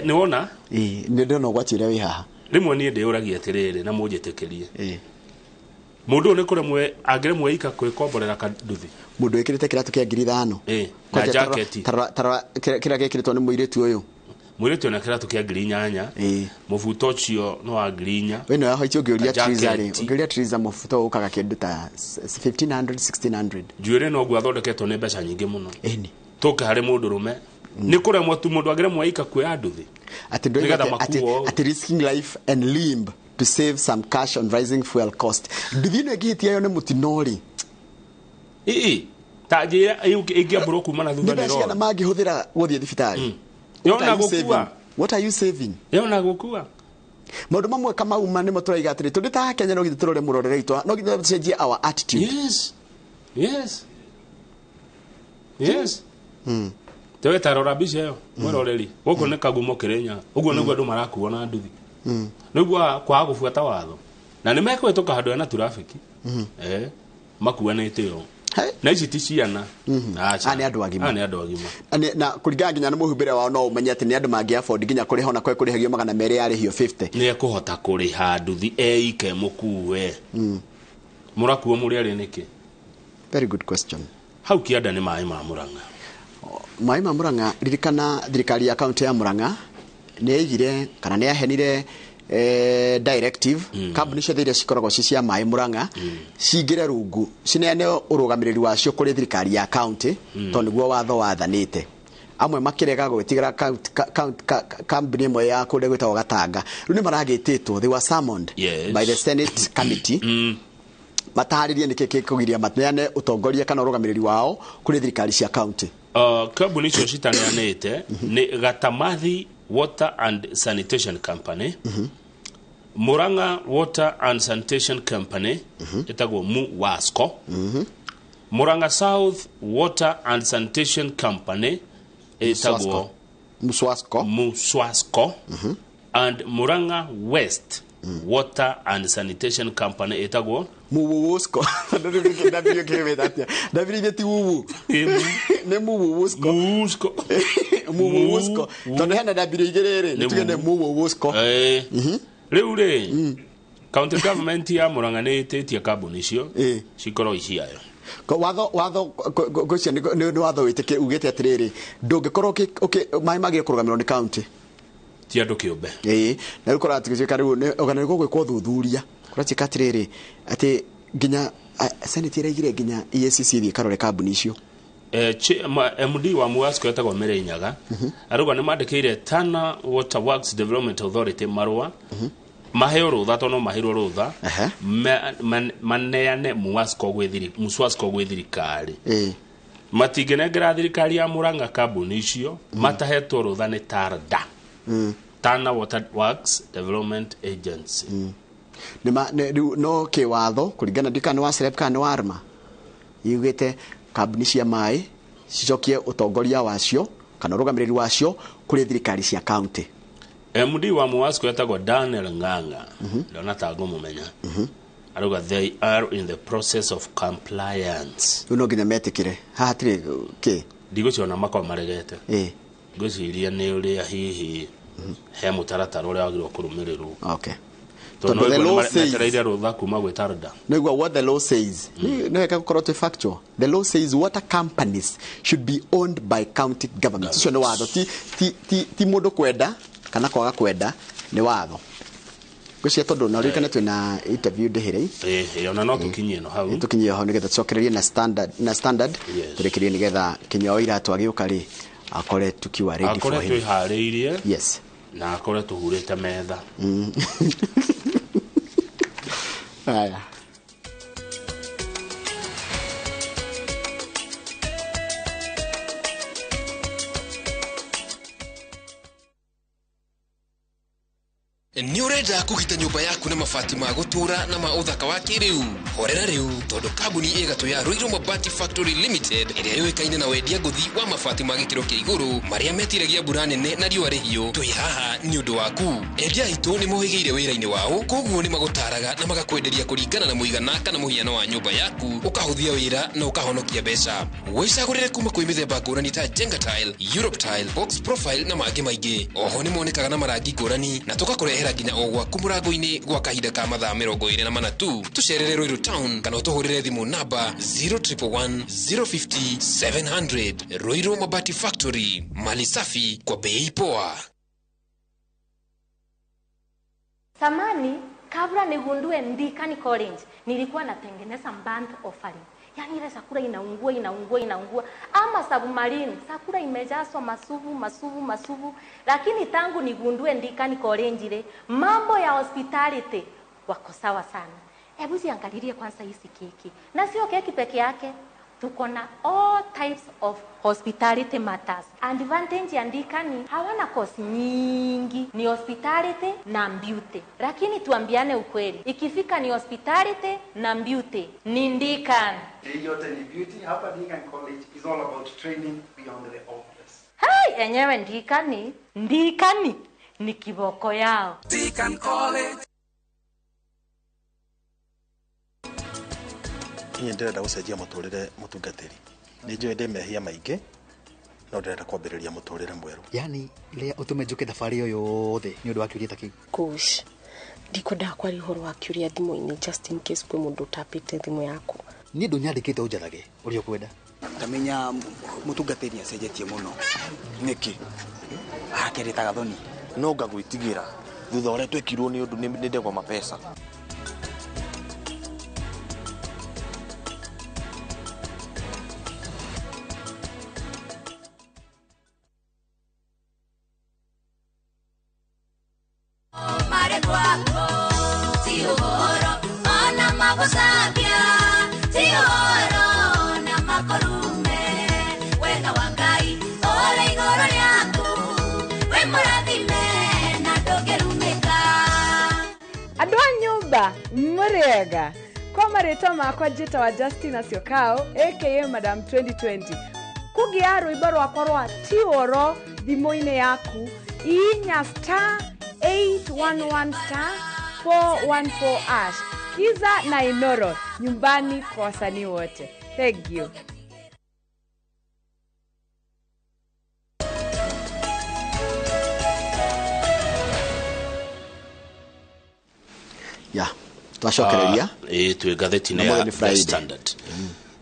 nĩ wona? Nĩ ndĩrona ũgwati ũrĩa wĩ haha. Rĩmwe niĩ ndĩyũragia atĩrĩrĩ na mũnjĩtĩkĩrie. Mũndũ ũyũ nĩ kũremwo angĩremwo ika kwĩkomborera kanduthi. Mũndũ wĩkĩrĩte kĩratũ kĩa 5,000. Na jaketi. Tarora kĩrĩa gĩkĩrĩtwo nĩ mũirĩtu ũyũ. Mũirĩtu ũyũ na kĩratũ kĩa 8,000. Mũbuto ũcio nĩ wa 4,000. We no yahoitie ũngĩũria Triza rĩ, ũngĩũria Triza mũbuto ũkaga kĩndũ ta 1,500 1,600. Njuĩrĩ no ũguo athondeketwo nĩ mbeca nyingĩ mũno. Tũke harĩ mũndũ rũme. Nĩ kũremwo tu mũndũ angĩremwo ika kuoya nduthi. Atĩ atĩ risking life and limb to save some cash on rising fuel cost. Nduthi ĩno ĩngĩhĩtia yo nĩ mũtino rĩ. Ta njĩra ĩngĩambũrwo kuma na thutha nĩ nĩ cigana mangĩhũthĩra gũthiĩ thibitarĩ. Yona gũkua. What are you saving? Yona gũkua. Maũndũ mamwe kamauma nĩmo tũraiga atĩrĩ tũndĩ ta Kenya no githĩ tũrore mũrorere witũ, no githĩ tũcenjie our attitude. Yes. Yes. Yes. Tewe tarora mbica ĩyo mwĩroreri. Gũkũ nĩ Kagumo Kirinyaga. Ũguo nĩguo andũ marakuo na nduthi. Nĩguo kwaga gũbuata watho. Na nĩ mekũhĩtũka handũ hena traffic. Makuanĩte ũũ. Na ici ti ciana. Nĩ andũ agima. Nĩ andũ agima. Na kũringana nginya na mũhumbĩre wao no ũmenye atĩ nĩ andũ mangĩ afford nginya kũrĩha ona kwe kũrĩhagio 200 yarĩhio 50. Nĩ ekũhota kũrĩha nduthi eike mũkue. Mũrakuo mũrĩ erĩ nĩkĩ? Very good question. Hau kĩanda nĩ maĩ ma Murang'a. Maĩ ma Murang'a, ririkana thirikari ya kaunti ya Murang'a nĩ yaigire kana nĩ yahenire directive kambuni ciothe iria cikoragwo ci cia maĩ Murang'a cingĩre rungu cineane ũrũgamĩrĩri wacio kũrĩ thirikari ya county tondũ nĩguo watho wathanĩte. Amwe makĩrega gwĩtigĩra kambuni ĩmwe ya kũrĩa gwĩtagwo Gatanga. Rĩu nĩ maragĩtĩtwo, they were summoned by the Senate committee matarĩrie nĩkĩ gĩkũgiria maneane ũtongoria kana ũrũgamĩrĩri wao kũrĩ thirikari cia county. Kambuni icio citaneanĩte nĩ Gatamathi Water and Sanitation Company, Murang'a Water and Sanitation Company ĩtagwo MUWASCO, Murang'a South Water and Sanitation Company ĩtagwo Muswasco, and Murang'a West Water and Sanitation Company ĩtagwo Muwuwusco. Ti wuwu nĩ Muwuwusco. Muwuwusco tondũ hena W igĩrĩ rĩ, nĩtuge nĩ Muwuwusco. Rĩu rĩ, county government ya Murang'a nĩ ĩtĩtie kambuni icio cikorwo iciayo. Watho ngwĩciria nĩ watho wĩtĩkĩ ugĩte atĩrĩrĩ, ndũngĩkorwo maĩ magĩrĩire kũrũgamĩrĩrwo nĩ county, ti andũ kĩũmbe. Ĩĩ, na rĩu kũratuĩka rĩu ona nĩ gũgwĩkwo ũthuthuria kũratuĩka atĩrĩrĩ atĩ nginya Senate ĩraigire nginya EACC ĩthiĩ ĩkarore kambuni icio. MD wa MUWASCO etagwo Mary Nyaga arauga nĩ mandĩkĩire Tana Water Works Development Authority marũa maheo rũtha tondũ no maheirwo rũtha maneane MUWASCO gwĩ thirikari. Matingĩnengera thirikari ya Murang'a kambuni icio matahetwo rũtha nĩ TARDA, Tana Water Works Development Agency. No kĩwatho kũringana ndika nĩ wa SREP kana nĩ wa ARMA yugĩte kambuni cia maĩ cicokie ũtongoria wacio kana ũrũgamĩrĩri wacio kũrĩ thirikari cia county. MD wa MUWASCO etagwo Daniel Ng'ang'a, ndona ta ngũmũmenya, arauga they are in the process of compliance. Rĩu no nginya metĩkĩre haha hatirĩ kĩ ndigũciona makorwo maregete. Ngwĩciria nĩ ũrĩa hihi he mũtaratara ũrĩa wagĩrĩirwo kũrũmĩrĩrwo. Okay. Tondũ the law says rũtha kuma gwĩ TARDA. Nĩguo what the law says. Nĩ wega gũkorwo twĩ factual. The law says water companies should be owned by county governments. Ũcio nĩ watho, ti mũndũ kwenda kana kwaga kwenda, nĩ watho. Ngwĩciria tondũ na ririkane twĩna interview ndĩhĩrei. Ĩĩ, ona no tũkinyie no hau. Tũkinyie ho nĩgetha tũcokererie na standard tũrĩkĩrie nĩgetha Kinyua wa Iratũ agĩũka rĩ akore tukiwa ready for him. Akore twĩharĩirie. Yes. Na akore tũhurĩte metha. Haya. Nĩ ũrenda kũgita nyũmba yaku na mabati ma gũtũũra na ma ũthaka wa kĩrĩu? Horera rĩu tondũ kambuni ĩgatũ ya Ruiru Mabati Factory Limited ĩrĩa yũĩkaine na wendia ngũthi wa mabati ma gĩkĩro kĩa igũrũ marĩa metiragia mbura nene na riũa rĩhiũ, twĩ haha nĩ ũndũ waku. Endia aitũ nĩ mohĩgĩire wĩra-inĩ wao, koguo nĩ magũtaraga na magakwenderia kũringana na mũigana kana mũhiano wa nyũmba yaku, ũkahũthia wĩra na ũkahonokia mbeca. Wĩcagũrĩre kuma kwĩ mĩthemba ngũrani ta Jenga Tile, Europe Tile, Box Profile na mangĩ maingĩ. Oho nĩ monekaga na marangi ngũrani na tũgakũrehera nginya o gwaku mũrango-inĩ gwa kahinda ka mathaa 24 tu. Tũcerere Ruiru Town kana ũtũhũrĩre thimũ namba 0111 050 700. Ruiru Mabati Factory, mali safi kwa bei poa. Samani, kabla nigundue Ndikani College, nilikuwa natengeneza burnt offering. Yaani ile sakura inaungua inaungua inaungua, ama submarine, sakura imejazwa masuvu masuvu masuvu. Lakini tangu nigundue Ndikani College ile, mambo ya hospitality wako sawa sana. Hebu ziangalilie kwanza hizi keki. Na sio keki peke yake, tuko na all types of hospitality matters. Advantage ya Ndikani, hawana course nyingi, ni hospitality na beauty. Lakini tuambiane ukweli, ikifika ni hospitality na beauty, ni Ndikani. Hii yote ni beauty. Hapa Ndikani College is all about training beyond the obvious. Hey, enyewe Ndikani, Ndikani ni kiboko yao. Ndikani College. Niĩ ndĩrenda gũcenjia mũtũrĩre mũtungatĩri. Nĩ njũĩ ndĩ mehia maingĩ, no ndĩrenda kwambĩrĩria mũtũrĩre mwerũ. Yani rĩa ũtũme njũke thabarĩ ĩyo yothe nĩ ũndũ wa kĩũria ta kĩu. Gosh, ndikwendaga kwaria ũhoro wa kĩũria thimũ-inĩ just in case kwĩ mũndũ ũtapĩte thimũ yaku. Niĩ ndũnyandĩkĩte ũnjathage ũrĩa ũkwenda. Ndamenya mũtungatĩri acenjetie mũno. Nĩkĩ? Akerĩtaga thoni. No ngagwĩtigĩra Thutha ũrĩa twekirwo nĩ ũndũ nĩ ndegwa mapesa. Andũ a nyũmba mũrĩega kwa marĩtwa makwa njĩtawa Justina Syokau aka Madam 2020 kũgĩa rwĩmbo rwakwa rwa tiũro thimũ-inĩ yaku inya star 811 star 414 ash Kiza na Inoro nyumbani kwa wasanii wote. Thank you. Ya twacokereria twĩ ngathĩti-inĩ ya The Standard.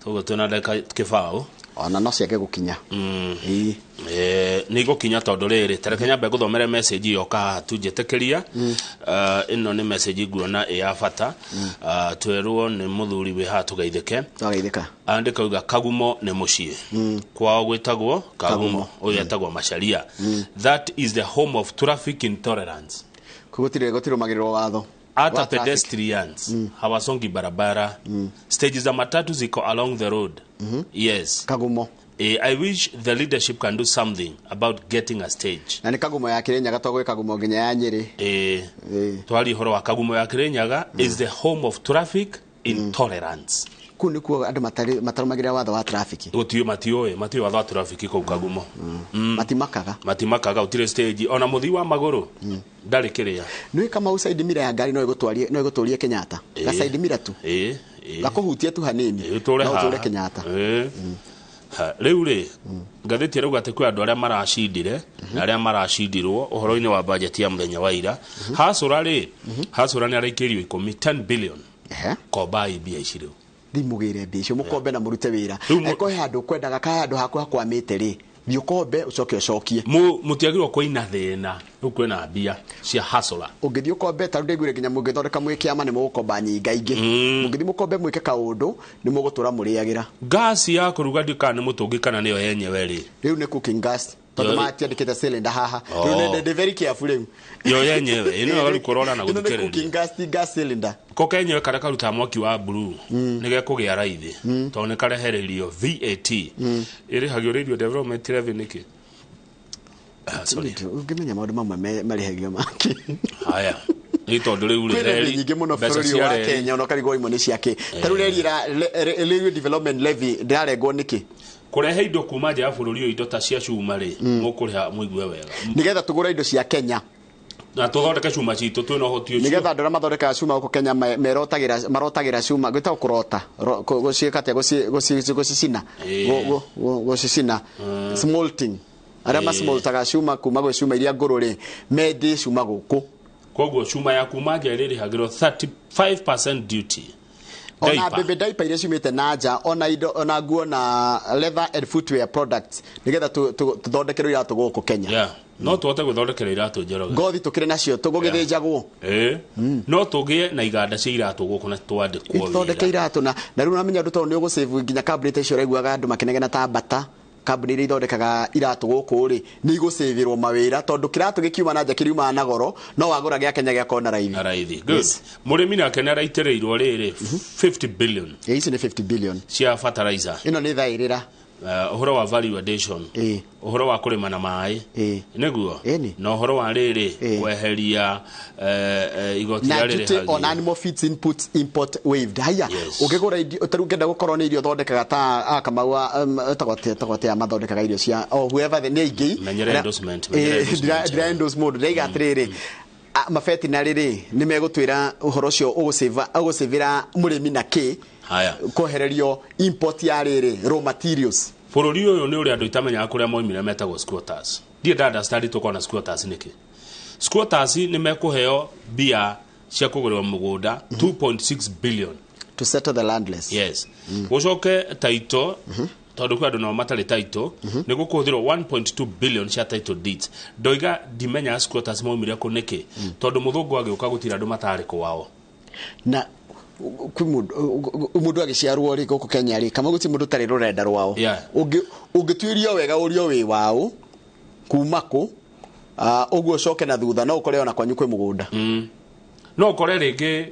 Toguo twĩna ndagĩka kĩbaũ ona no ciage gũkinya. Nĩ igũkinya tondũ rĩrĩ tareke nyambe ngũthomere message yoka haha tu njĩtĩkĩria. Ĩno nĩ message nguona ĩ ya bata. Twerwo nĩ mũthuri wĩ haha tũgeithĩke. Twageithĩka. Andĩka uga Kagumo nĩ mũciĩ. Kwao gwĩtagwo Kagumo. Ũyũ etagwo Macharia. That is the home of traffic intolerance. Gũtirũmagĩrĩrwo watho. Hata pedestrians hawasongi barabara. Stages za matatu ziko along the road. Yes. Kagumo. I wish the leadership can do something about getting a stage. Na ni Kagumo ya Kirinyaga to gwĩ Kagumo nginya ya Nyeri. Twari horo wa Kagumo ya Kirinyaga is the home of traffic intolerance. Kuu nikuo andũ matarũmagĩrĩra watho wa traffic. Gũtiũ matiũĩ watho wa traffic kũu Kagumo. Matimakaga. Matimakaga gũtirĩ stage ona mũthii wa magũrũ ndarĩ kĩrĩa. Nĩ kama usaidi mira ya ngari no ĩgũtwarie Kenyatta. Ga side mira tu. Gakũhutie tu hanini. No ũtũre Kenyatta. Rĩu rĩ ngathĩti ĩrauga atĩ kwĩ andũ arĩa maracindire na arĩa maracindirwo ũhoro-inĩ wa bajeti ya mũthenya wa ira. Hasũra rĩ, Hasũra nĩ araikĩirio 10 10 billion. Kombai mbia ici rĩu. Thimũgĩre mbia icio mũkombe na mũrute wĩra. Angĩkorwo he handũ kwendaga ka handũ haku hakwamĩte rĩ, thiĩ ũkombe ũcoke ũcokie. Mũtiagĩrĩirwo kũina thĩna rĩu kwĩna mbia cia hasũra. Ũngĩthiĩ ũkombe ta rĩu ndaiguire nginya mũngĩthondeka mwĩ kĩama nĩ mũgũkomba nyingaingĩ. Mũngĩthiĩ mũkombe mwĩke kaũndũ nĩ mũgũtũra mũrĩagĩra. Gasi ya kũruga ndikana nĩ mũtũngi kana nĩyo yenyewe rĩ. Rĩu nĩ cooking gas. Tondũ matiandĩkĩte cylinder haha. Rĩu nĩ very careful rĩu. Yo yenyewe ĩno rĩu kũrora na gũthikĩrĩria. Ĩno nĩ cooking gas ti gas cylinder. Ko kenyewe karĩa karutaga mwaki wa blue nĩ gekũgĩa raithi tondũ nĩ karehererio VAT. Ĩrĩhagio Radio Development Revenue nĩkĩ? Sorry. Ũngĩmenya maũndũ mamwe marĩhagio make. Haya. Nĩ tondũ rĩu rĩ reri nyingĩ mũno bũrũri wa Kenya ona ũkarigwo imwe nĩ ciake. Ta rĩu reri Radio Development Levy ndĩrarengwo nĩkĩ? Kũrehe indo kuma nja ya bũrũri ũyũ indo ta cia cuma rĩ mũkũrĩha mũigue wega. Nĩgetha tũgũre indo cia Kenya. Na tũthondeke cuma citũ twĩna ũhoti ũcio. Nĩgetha andũ arĩa mathondekaga cuma gũkũ Kenya merotagĩra marotagĩra cuma gwĩtagwo kũrota gũciĩka atĩa gũcicina gũcicina smolting. Arĩa masmoltaga cuma kuma gwĩ cuma iria ngũrũ rĩ mendie cuma gũkũ. Koguo cuma ya kuma nja ĩrĩrĩhagĩrwo 35% duty. Ona baby diaper iria ciumĩte na nja ona indo ona nguo na leather and footwear products nĩgetha tũthondekerwo iratũ gũkũ Kenya. No tũhote gwĩthondekera iratũ Njoroge. Ngothi tũkĩrĩ nacio tũgũgĩthĩnjagwo. No tũgĩe na iganda cia iratũ gũkũ na twandĩkwo wĩra. Ithondeke iratũ na rĩu ũramenya ũndũ tondũ nĩ ũgũsave nginya kambuni ta icio ũraiguaga andũ makĩnegena ta Bata. Kambuni iria ithondekaga iratũ gũkũ rĩ nĩ igũcĩvĩrwo mawĩra tondũ kĩratũ gĩkiuma na nja kĩriumaga na goro no wagũra gĩa Kenya gĩakorwo na raithi. Na raithi. Good. Mũrĩmi nake nĩ araitĩrĩirwo rĩrĩ 50 billion. Ici nĩ 50 billion cia fertilizer. Ĩno nĩ thaĩrĩra. Ũhoro wa value addition. Ũhoro wa kũrĩma na maĩ. Nĩguo. Na ũhoro wa rĩrĩ kweheria igoti na rĩa duty on animal feeds inputs import waived. Haya ũngĩgũra irio ta rĩu ũngĩenda gũkorwo nĩ irio thondekaga ta Kamau etagwo atĩa mathondekaga irio cia o whoever the nĩ aingĩ. Menyera endorsement. Ndira endorse mũndũ ndĩraiga atĩrĩrĩ mafetinary rĩ nĩ megũtwĩra ũhoro ũcio ũgũcĩvĩra mũrĩmi na kĩ Haya. kwehererio import ya rĩrĩ raw materials. Bũrũri ũyũ nĩ ũrĩa andũ itamenyaga kũrĩa moimire metagwo squatters. Ndiĩ nda understand tũkorwo na squatters nĩkĩ. Squatters nĩ mekũheo mbia cia kũgũrĩrwo mũgũnda 2.6 billion to settle the landless. Yes. Gũcoke taito Tondũ kwĩ andũ nao matarĩ title, nĩ gũkũhũthĩrwo 1.2 billion cia title deeds. Ndoiga ndimenyaga squatters maumire kũ nĩkĩ, tondũ mũthũngũ agĩũka gũtirĩ andũ matarĩ kwao. Na kwĩ mũndũ agĩciarwo rĩ gũkũ Kenya rĩ, kama gũtirĩ mũndũ ũtarĩ rũrenda rwao. Ũngĩtuĩrio wega ũrio wĩ waũ, kuma kũ, ũguo ũcoke na thutha no ũkore ona kwanyu kwĩ mũgũnda. No ũkore rĩngĩ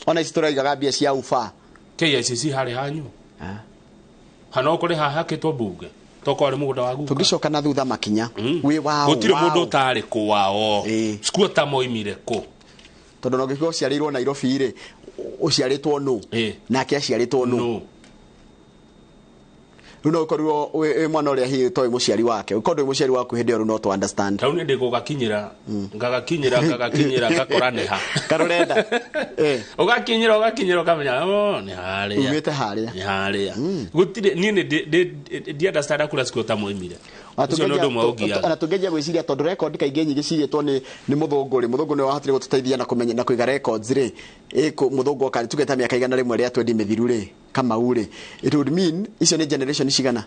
ona ici tũraigaga mbia cia uba KICC harĩ hanyu, hana ũkore hahakĩtwo mbunge tokorwo arĩ mũgũnda wa guka. Tũngĩcoka na thutha makinya wĩ waũ, gũtirĩ mũndũ ũtarĩ kwao. Squatter moimire kũ? Tondũ no gĩkorwo ũciarĩirwo Nairobi rĩ, ũciarĩtwo nũ nake aciarĩtwo nũ? Rĩu no ũkorirwo wĩ mwana ũrĩa hihi ũtoĩ mũciari wake, ũkorwo ndũĩ mũciari waku hĩndĩ ĩyo rĩu no tũ understand. Rĩu nĩ ndĩgũgakinyĩra, ngagakinyĩra ngagakinyĩra ngakora nĩ ha karũrenda. Ũgakinyĩra ũgakinyĩra ũkamenya oh nĩ harĩa umĩte harĩa, nĩ harĩa. Gũtirĩ niĩ nĩ ndi understand kũrĩa squatter moimire. Ũcio nĩ ũndũ ũmwe ũngiaga. Ona tũngĩanjia gwĩciria tondũ record kaingĩ nyingĩ cigĩtwo nĩ mũthũngũ rĩ, mũthũngũ nĩwe wahotire gũtũteithia na kũmenya na kũiga records rĩ, mũthũngũ oka tuge ta mĩaka 100 rĩa twendi mĩthiru rĩ, Kamau rĩ, it would mean icio nĩ generation cigana?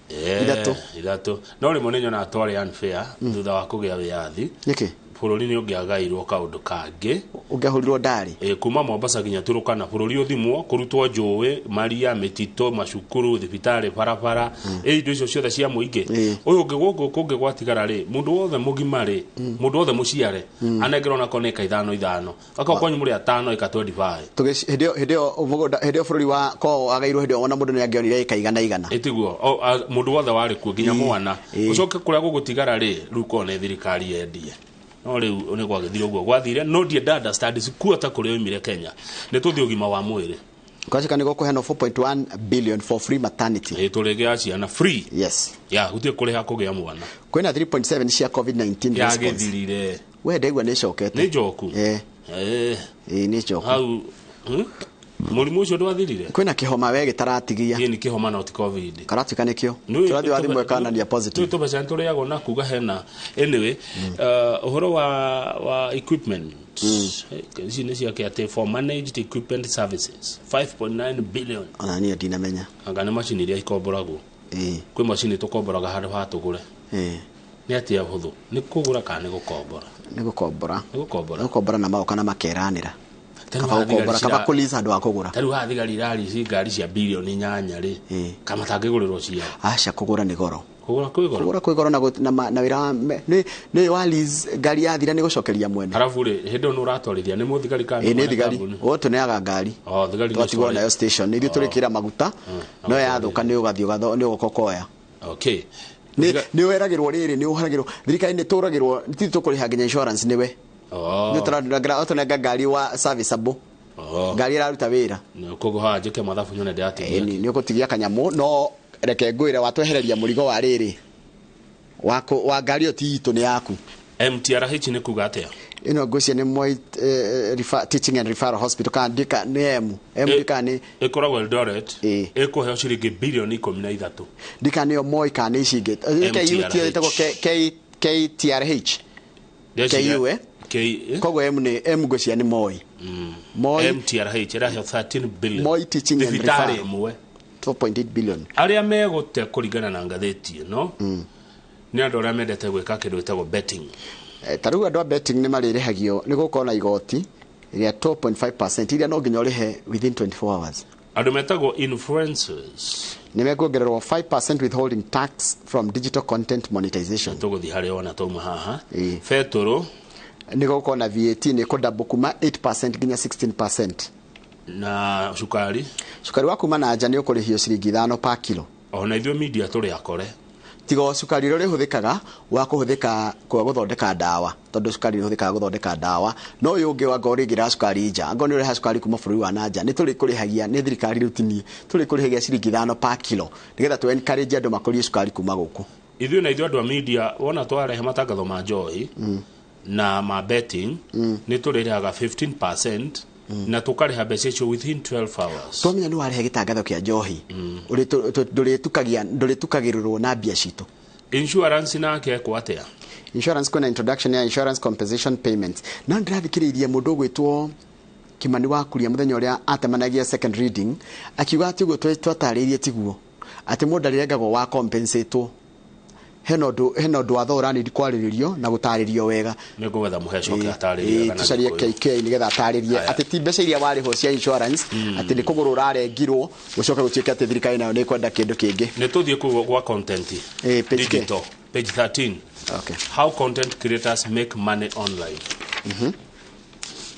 Ithatũ. Ithatũ. No rĩmwe nĩ nyonaga twarĩ unfair thutha wa kũgĩa wĩyathi. Nĩkĩ? Bũrũri nĩ ũngĩagairwo kaũndũ kangĩ. Ũngĩahũrirwo ndarĩ. Kuma Mombasa nginya Turukana bũrũri ũthimwo, kũrutwo njũĩ, maria, mĩtitũ, macukuru, thibitarĩ, barabara, indo icio ciothe cia mũingĩ. Ũyũ ũngĩ gũkũ kũngĩ gwatigara rĩ, mũndũ wothe mũgima rĩ, mũndũ wothe mũciare, anengerwo onako nĩ ĩka ithano ithano. Akorwo kwanyu mũrĩ atano ĩka 25. Hĩndĩ ĩyo bũrũri wa kwao wagairwo, hĩndĩ ĩyo ona mũndũ nĩ angĩonire ĩka igana igana. Ĩtiguo, mũndũ wothe warĩ kuo nginya mwana. Ũcoke kũrĩa gũgũtigara rĩ, rĩu korwo nĩ thirikari yendie. No rĩu nĩ gwagĩthire ũguo gwathire, no ndienda understand squatter kũrĩa oimire Kenya. Nĩ tũthiĩ ũgima wa mwĩrĩ. Kwacika nĩ gũkũheanwo 4.1 billion for free maternity. Tũrĩgĩa ciana free. Yes. Ya, gũtirĩ kũrĩha kũgĩa mwana. Kwĩna 3.7 cia COVID-19 response. Yagĩthirire. We ndaigua nĩ ĩcokete. Nĩ njoku. Nĩ njoku. Hau mũrimũ ũcio ndwathirire? Kwĩna kĩhoma we gĩtaratigia. Ĩĩ nĩ kĩhoma no ti COVID. Karatuĩka nĩkĩo. Tũrathiĩ wa thimũ ĩkanania positive. Nĩ tũbeca tũrĩagwo na kuga hena. Anyway, ũhoro wa equipment. Ici nĩ ciake atĩ for managed equipment services 5.9 billion. Ona niĩ ndinamenya. Anga nĩ macini iria ikomboragwo. Kwĩ macini tũkomboraga handũ ha tũgũre. Nĩ atĩa hũthũ? Nĩ kũgũra kana nĩ gũkombora? Nĩ gũkombora. Nĩ gũkombora. Nĩ gũkombora na magoka na makeranĩra. Kaba gũkombora, kaba kũlease handũ ha kũgũra. Ta rĩu haha thigari irarici ngari cia bilioni 8 rĩ, kama matangĩgũrĩrwo ciao. Aca, kũgũra nĩ goro. Kũgũra kwĩ goro? Kũgũra kwĩ goro na wĩra wa nĩ wa lease ngari yathira nĩ gũcokeria mwene. Arabu rĩ, hĩndĩ ĩyo nĩ ũratwarithia nĩ mũthigari kana nĩ thigari. O tũneaga ngari. O thigari nĩ Twatigwo nayo station. Ithuĩ tũrĩkĩra maguta, no yathũka nĩ ũgathiĩ nĩ ũgoka ũkoya. Okay. Nĩ weragĩrwo rĩrĩ, nĩ ũharagĩrwo. Thirikari nĩ tũragĩrwo, ti tũkũrĩha nginya insurance nĩwe. Nĩ tũranengera ngari wa serviceable. Ngari ĩraruta wĩra. Nĩ koguo haha njĩke mathabu nyone ndĩratigia. Nĩ ũgũtigia kanyamũ, no reke ngwĩre watwehereria mũrigo wa rĩrĩ. Wa ngari ĩyo ti itũ nĩ yaku. MTRH nĩ kuga atĩa? Ĩno ngwĩciria nĩ Moi Teaching and Referral Hospital kana ndika nĩ M. M ndika nĩ ĩkoragwo Eldoret. Ĩkũheo ciringi bilioni 13. Ndika nĩyo Moi kana nĩ ici ingĩ. KUT ĩtagwo KTRH. KU Koguo M nĩ M ngwĩciria nĩ Moi. Moi MTRH ĩraheo 13 billion. Moi Teaching and Thibitarĩ Referral. ĩmwe. 2.8 billion. Arĩa megũte kũringana na ngathĩti ĩno nĩ andũ arĩa mendete gwĩka kĩndũ gĩtagwo betting. Ta rĩu andũ a betting nĩ marĩrĩhagio nĩ gũkorwo na igoti rĩa 2.5% iria no nginya ũrĩhe within 24 hours. Andũ metagwo influencers nĩ mekuongererwo 5% withholding tax from digital content monetization. Tũgũthiĩ harĩa ona twauma haha. Betũrũ nĩ gũkorwo na VAT nĩ kũdouble kuma 8% nginya 16%. Na cukari? Cukari wa kuma na nja nĩ ũkũrĩhio ciringi 5 per kilo. Ona ithuĩ media tũrĩ akore. Tiga o cukari ũrĩa ũrĩhũthĩkaga wa kũhũthĩka kwa gũthondeka ndawa, tondũ cukari ũhũthĩkaga gũthondeka ndawa, no ũyũ ũngĩ wanga ũrĩingĩra cukari nja, angorwo nĩ ũreha cukari kuma bũrũri wa na nja, nĩ tũrĩkũrĩhagia nĩ thirikari rĩu ti niĩ, tũrĩkũrĩhagia ciringi 5 per kilo nĩgetha tũ encourage andũ makũrie cukari kuma gũkũ. Ithuĩ na ithuĩ andũ a media wona twarehe matangatho ma njohi na ma betting nĩ tũrĩrĩhaga 15% na tũkarĩha mbeca icio within 12 hours. Twamenya nĩ warehe gĩtangatho kĩa njohi, ndũrĩtukagĩrĩrwo na mbia citũ. Insurance nake ekwo atĩa? Insurance kwĩna introduction ya insurance compensation payments. Na ndĩrathikĩrĩirie mũndũ ũgwĩtwo Kimani wa Kuria mũthenya ũrĩa atemanagia second reading, akiuga atĩ ũguo twatarĩirie tiguo. Atĩ mũndũ arĩrengagwo wa compensate hena ũndũ wa thogora nĩ kwarĩrĩrio na gũtarĩrio wega. Nĩ ngũgetha mũhe coke atarĩrie kana tũcarie Gĩkũyũ. KK nĩgetha atarĩrie atĩ ti mbeca iria warĩhwo cia insurance, atĩ nĩ kũgũrũ ũrarengirwo gũcoke gũtuĩke atĩ thirikari nayo nĩ ĩkwenda kĩndũ kĩngĩ. Nĩ tũthiĩ kũu gwa content page digital, page 13. Okay. How content creators make money online.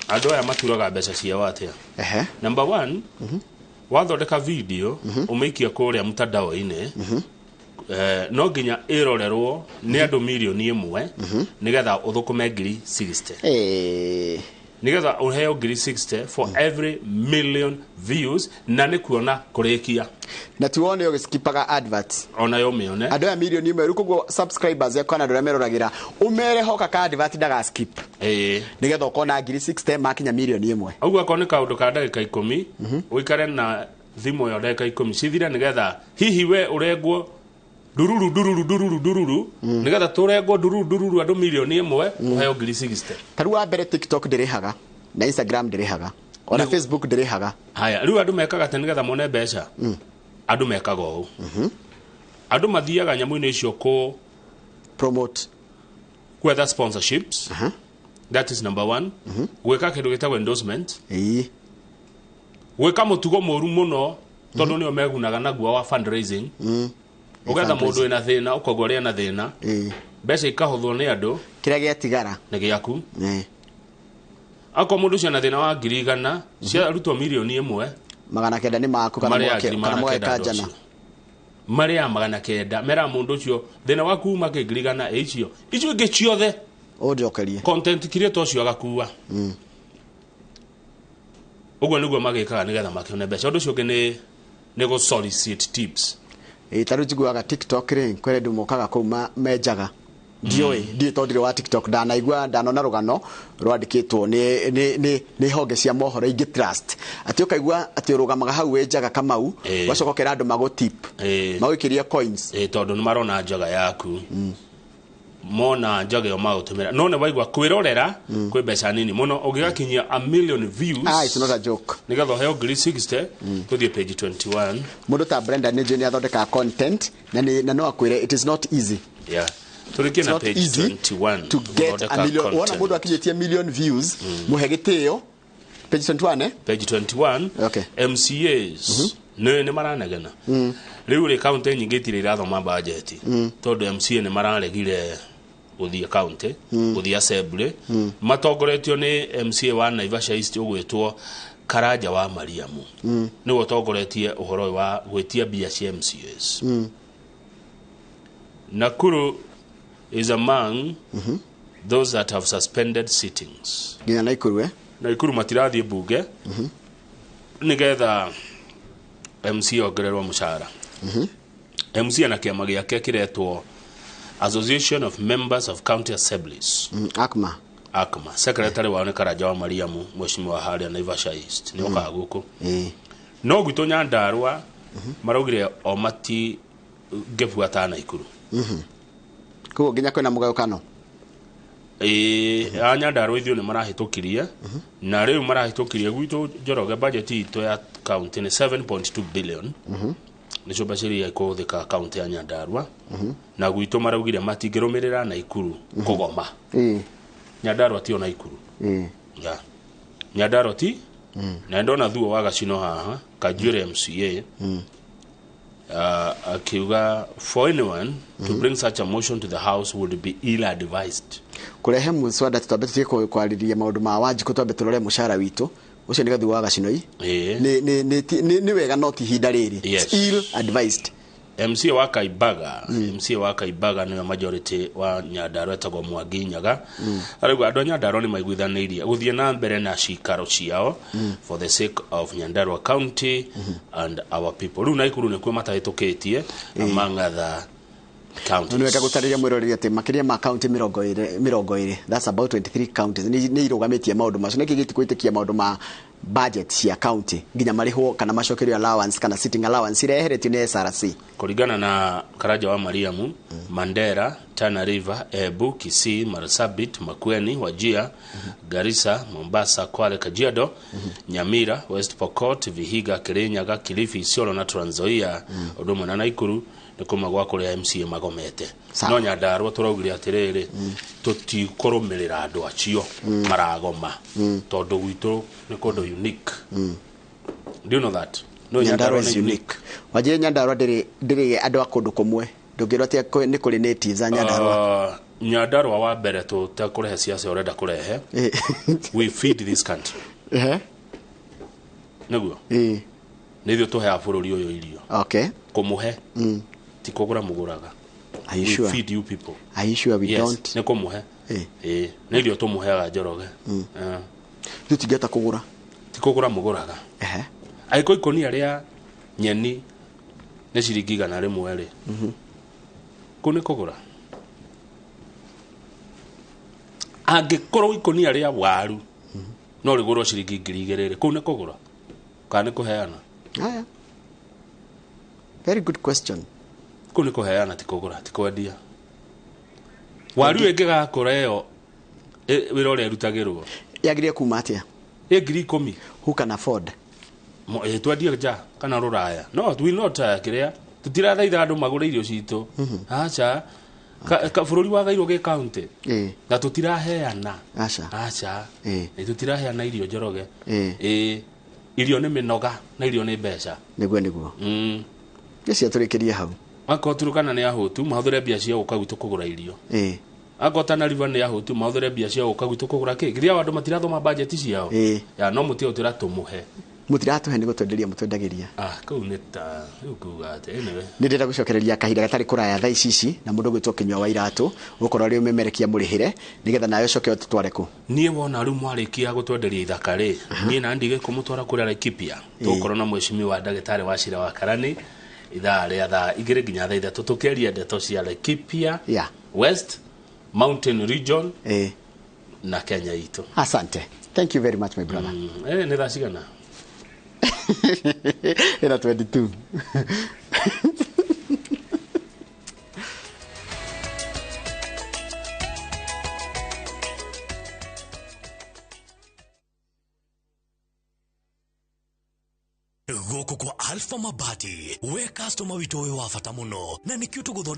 Andũ aya maturaga mbeca ciao atĩa? Number one, wathondeka video ũmĩikie kũrĩa mtandao-inĩ, no nginya ĩrorerwo nĩ andũ 1 million nĩgetha ũthũkũme 60,000. Nĩgetha ũheo 60,000 for every million views, na nĩ kuona kũrĩkia. Na ti wone ũgĩskipaga adverts. Onayo ũmĩone. Andũ aya 1 million rĩu koguo subscribers yaku kana andũ arĩa meroragĩra ũmere hoka ka advert ndaga skip, nĩgetha ũkona 60,000 makinya 1 million. Ũguo akorwo nĩ kaũndũ ka ndagĩka 10, ũikare na thimũ ĩyo ndagĩka 10 cithire, nĩgetha hihi we ũrengwo ndururu ndururu ndururu ndururu, nĩgetha tũrengwo ndururu ndururu andũ 1 million, ũheo 60,000. Ta rĩu wa mbere, TikTok ndĩrĩhaga na Instagram ndĩrĩhaga, ona Facebook ndĩrĩhaga. Haya, rĩu andũ mekaga atĩ nĩgetha mone mbeca? Andũ mekaga ũũ, andũ mathiaga nyamũ-inĩ icio kũ promote, gwetha sponsorships. That is number one. Gwĩka kĩndũ gĩtagwo endorsement, gwĩka mũtugo mũru mũno tondũ nĩo megunaga naguo wa fundraising. Ũgetha mũndũ wĩna thĩna, ũkauga ũrĩa na thĩna, mbeca ikahũthwo nĩ andũ. Kĩrĩa gĩatigara nĩ gĩaku. Akorwo mũndũ ũcio na thĩna wa 100,000, ciarutwo 1 million, 900 nĩ maku kana marĩa mwake ngiri kana magana kenda andũ mũgeka njana. acio. Marĩa 900 mera mũndũ ũcio thĩna waku uma kĩ 100,000, ĩ icio icio ingĩ ciothe ũnjokerie. Content creator ũcio agakua. Ũguo nĩguo magĩkaga nĩgetha makĩone mbeca. Ũndũ ũcio ũngĩ nĩ gũ solicit tips. Ĩ, ta rĩu njiguaga TikTok rĩ, kwĩ andũ mokaga kũu menjaga, ndiũĩ, ndiũĩ tondũ ndirĩ wa TikTok. Ndanaigua, ndanona rũgano rwandĩkĩtwo nĩ honge cia mohoro ingĩ trust, atĩ ũkaigua atĩ ũrũgamaga hau wenjaga Kamau, ũgacoka ũkera andũ magũ tip, magũikĩrie coins. Ĩ, tondũ nĩ marona njaga yaku, mona njaga ĩyo magũtũmĩra, no nĩ waigua kwĩrorera kwĩ mbeca nini mũno ũngĩgakinyia a million views. Ah, it's not a joke. Nĩgetha ũheo 60,000. Tũthiĩ page 21. Mũndũ ta Brenda nĩ njũĩ nĩ athondekaga content na no akwĩre it is not easy. Yeah, tũrĩkie It's na not page easy 21. to get a Gũthondeka million. Wona content. mũndũ akinyĩtie million views, mũhe gĩtĩo. Page 21, eh? Page 21. Okay. MCAs nĩ maranegena rĩu rĩ kaunti nyingĩ itirĩ irathoma bajeti tondũ MCA nĩ mararegire gũthiĩ kaunti, gũthiĩ assembly, matongoretio nĩ MCA wa Naivasha East ũgwĩtwo Karanja wa Mariamu. Nĩwe ũtongoretie ũhoro ũyũ wa gwĩtia mbia cia MCAs. Nakuru is among those that have suspended sittings. Nginya Naikuru, eh? Naikuru matirathiĩ bunge nĩgetha MCA ongererwo mũcara. MCA na kĩama gĩake kĩretwo Association of Members of County Assemblies. ACMA. ACMA secretary wao nĩ Karanja wa Mariamu, mheshimiwa harĩa Naivasha East, nĩ okaga gũkũ. No gwitũ Nyandarua maraugire o mati ngĩbuata Naikuru. Koguo nginya kwĩna mũgayũkano. Ĩĩ, a Nyandarua ithuĩ nĩ marahĩtũkirie, na rĩu marahĩtũkirie gwitũ Njoroge budget itũ ya county nĩ 7.2 billion. Nĩcio mbeca iria ikũhũthĩka kaunti ya Nyandarua, na gwitũ maraugire matingĩrũmĩrĩra Naikuru kũgoma. Nyandarua tio Naikuru. Ya Nyandarua ti na ndona thuo wa gacino haha Kanjuĩrĩ MCA akiuga for anyone to bring such a motion to the house would be ill advised. Kũrehe mũswada twambe tũtige kwarĩria maũndũ ma Wanjikũ, twambe tũrore mũcara witũ ũcio nĩ gathu wa gacinoi. Nĩ wega no ti ihinda rĩrĩ. Yes. It's ill advised. MCA wa Kaibaga, MCA wa Kaibaga nĩwe majority wa Nyandarua, etagwo Mwangi Nyaga, arauga andũ a Nyandarua nĩ maiguithanĩirie gũthiĩ na mbere na cikaro ciao for the sake of Nyandarua County and our people. Rĩu Naikuru nĩkuo matahĩtũkĩtie among other counties. Nĩ wega gũtarĩria mwĩroreri atĩ makĩria ma kaunti 20, 20, that's about 23 counties nĩ irũgamĩtie maũndũ macio. Nĩkĩ gĩtikwĩtĩkia maũndũ ma Budget cia county nginya marĩhwo kana macokerio allowance kana sitting allowance iria yeheretio nĩ SRC. Kũringana na Karanja wa Mariamu, Mandera, Tana River, Embu, Kisii, Marsabit, Makueni, Wajir, Garissa, Mombasa, Kwale, Kajiado, Nyamira, West Pokot, Vihiga, Kirinyaga, Kilifi, Isiolo na Trans Nzoia, ũndũ ũmwe na Naikuru nĩ kũmwe gwa kũrĩa MCA magomete. No Nyandarua tũraugire atĩrĩrĩ, tũtikũrũmĩrĩra andũ acio maragoma tondũ gwitũ nĩ kũndũ unique. Do you know that? No, Nyandarua Nyandarua is nĩ unique. Wanjĩre Nyandarua ndĩrĩ andũ a kũndũ kũmwe, ndũngĩrwo atĩ nĩ kũrĩ natives a Nyandarua. Nyandarua wa mbere tũtekũrehe ciaca ũrenda kũrehe, we feed this country. Nĩguo nĩ ithuĩ tũheaga bũrũri ũyũ irio. Kũmũhe ti kũgũra mũgũraga. Are you We sure? feed you people. Are you sure we Yes, don't? nĩ kũmũhe. Ĩĩ, nĩ irio tũmũheaga, Njoroge. Ithuĩ tũtingĩhota kũgũra. Ti kũgũra mũgũraga. Angĩkorwo ikũnia rĩa nyeni nĩ ciringi 100 rĩ, kũu nĩ kũgũra. Angĩkorwo ikũnia rĩa waru no rĩgũrwo ciringi 2,000 rĩ, kũu nĩ kũgũra kana nĩ kũheana? Haya. Very good question. Kũu nĩ kũheana, ti kũgũra, ti kwendia. Waru ĩngĩgakũra ĩyo wĩra ũrĩa ĩrutagĩrwo yagĩrĩire kuma atĩa? Ĩ 10,000. Who can afford? Twendie nja kana rũraya. No we not kĩrĩa tũtirathaitha andũ magũre irio citũ, aca. Bũrũri wagairwo gĩ county na tũtiraheana. Aca. Aca. Ĩ, tũtiraheana irio, Njoroge. Ĩ, irio nĩ mĩnoga na irio nĩ mbeca. Nĩguo. Gĩcia tũrĩkĩrie hau. Akorwo Turukana nĩ ahũtu, mahũthĩre mbia cia gũka gwitũ kũgũra irio. Akorwo Tana River nĩ ahũtu, mahũthĩre mbia cia gũka gwitũ kũgũra kĩ githĩ andũ matirathoma bajeti ciao ya no mũtige gũtwĩra tũmũhe. Mũtiratũhe, nĩ gũtwenderia mũtwendagĩria. Ah, kũu nĩ ta rĩu kuga atĩ anyway. Nĩ ndĩrenda gũcokereria kahinda gatarĩ kũraya thaa ici ici na mũndũ gwĩtwo Kĩnyua wa Iratũ, ũgũkorwo arĩ ũmemerekia mũrĩhĩre nĩgetha nawe ũcoke ũtũtware kũ. Niĩ wona rĩu mwarĩkia gũtwenderia ithaka rĩ, niĩ na ndige kũmũtwara kũrĩa Laikipia. Tũgũkorwo na mheshimiwa ndagĩtarĩ wa Cira wa Karani ithaa rĩa thaa 2 nginya thaa 3, tũkĩaria ndeto cia Laikipia West, Mountain Region na Kenya itũ. Asante, thank you very much, my brother. Nĩ thaa cigana? Ĩna 22. Gũkũ kwa Alpha Mabati, we customer witũ ũyũ wa bata mũno na nĩkĩo tũgũthondeka.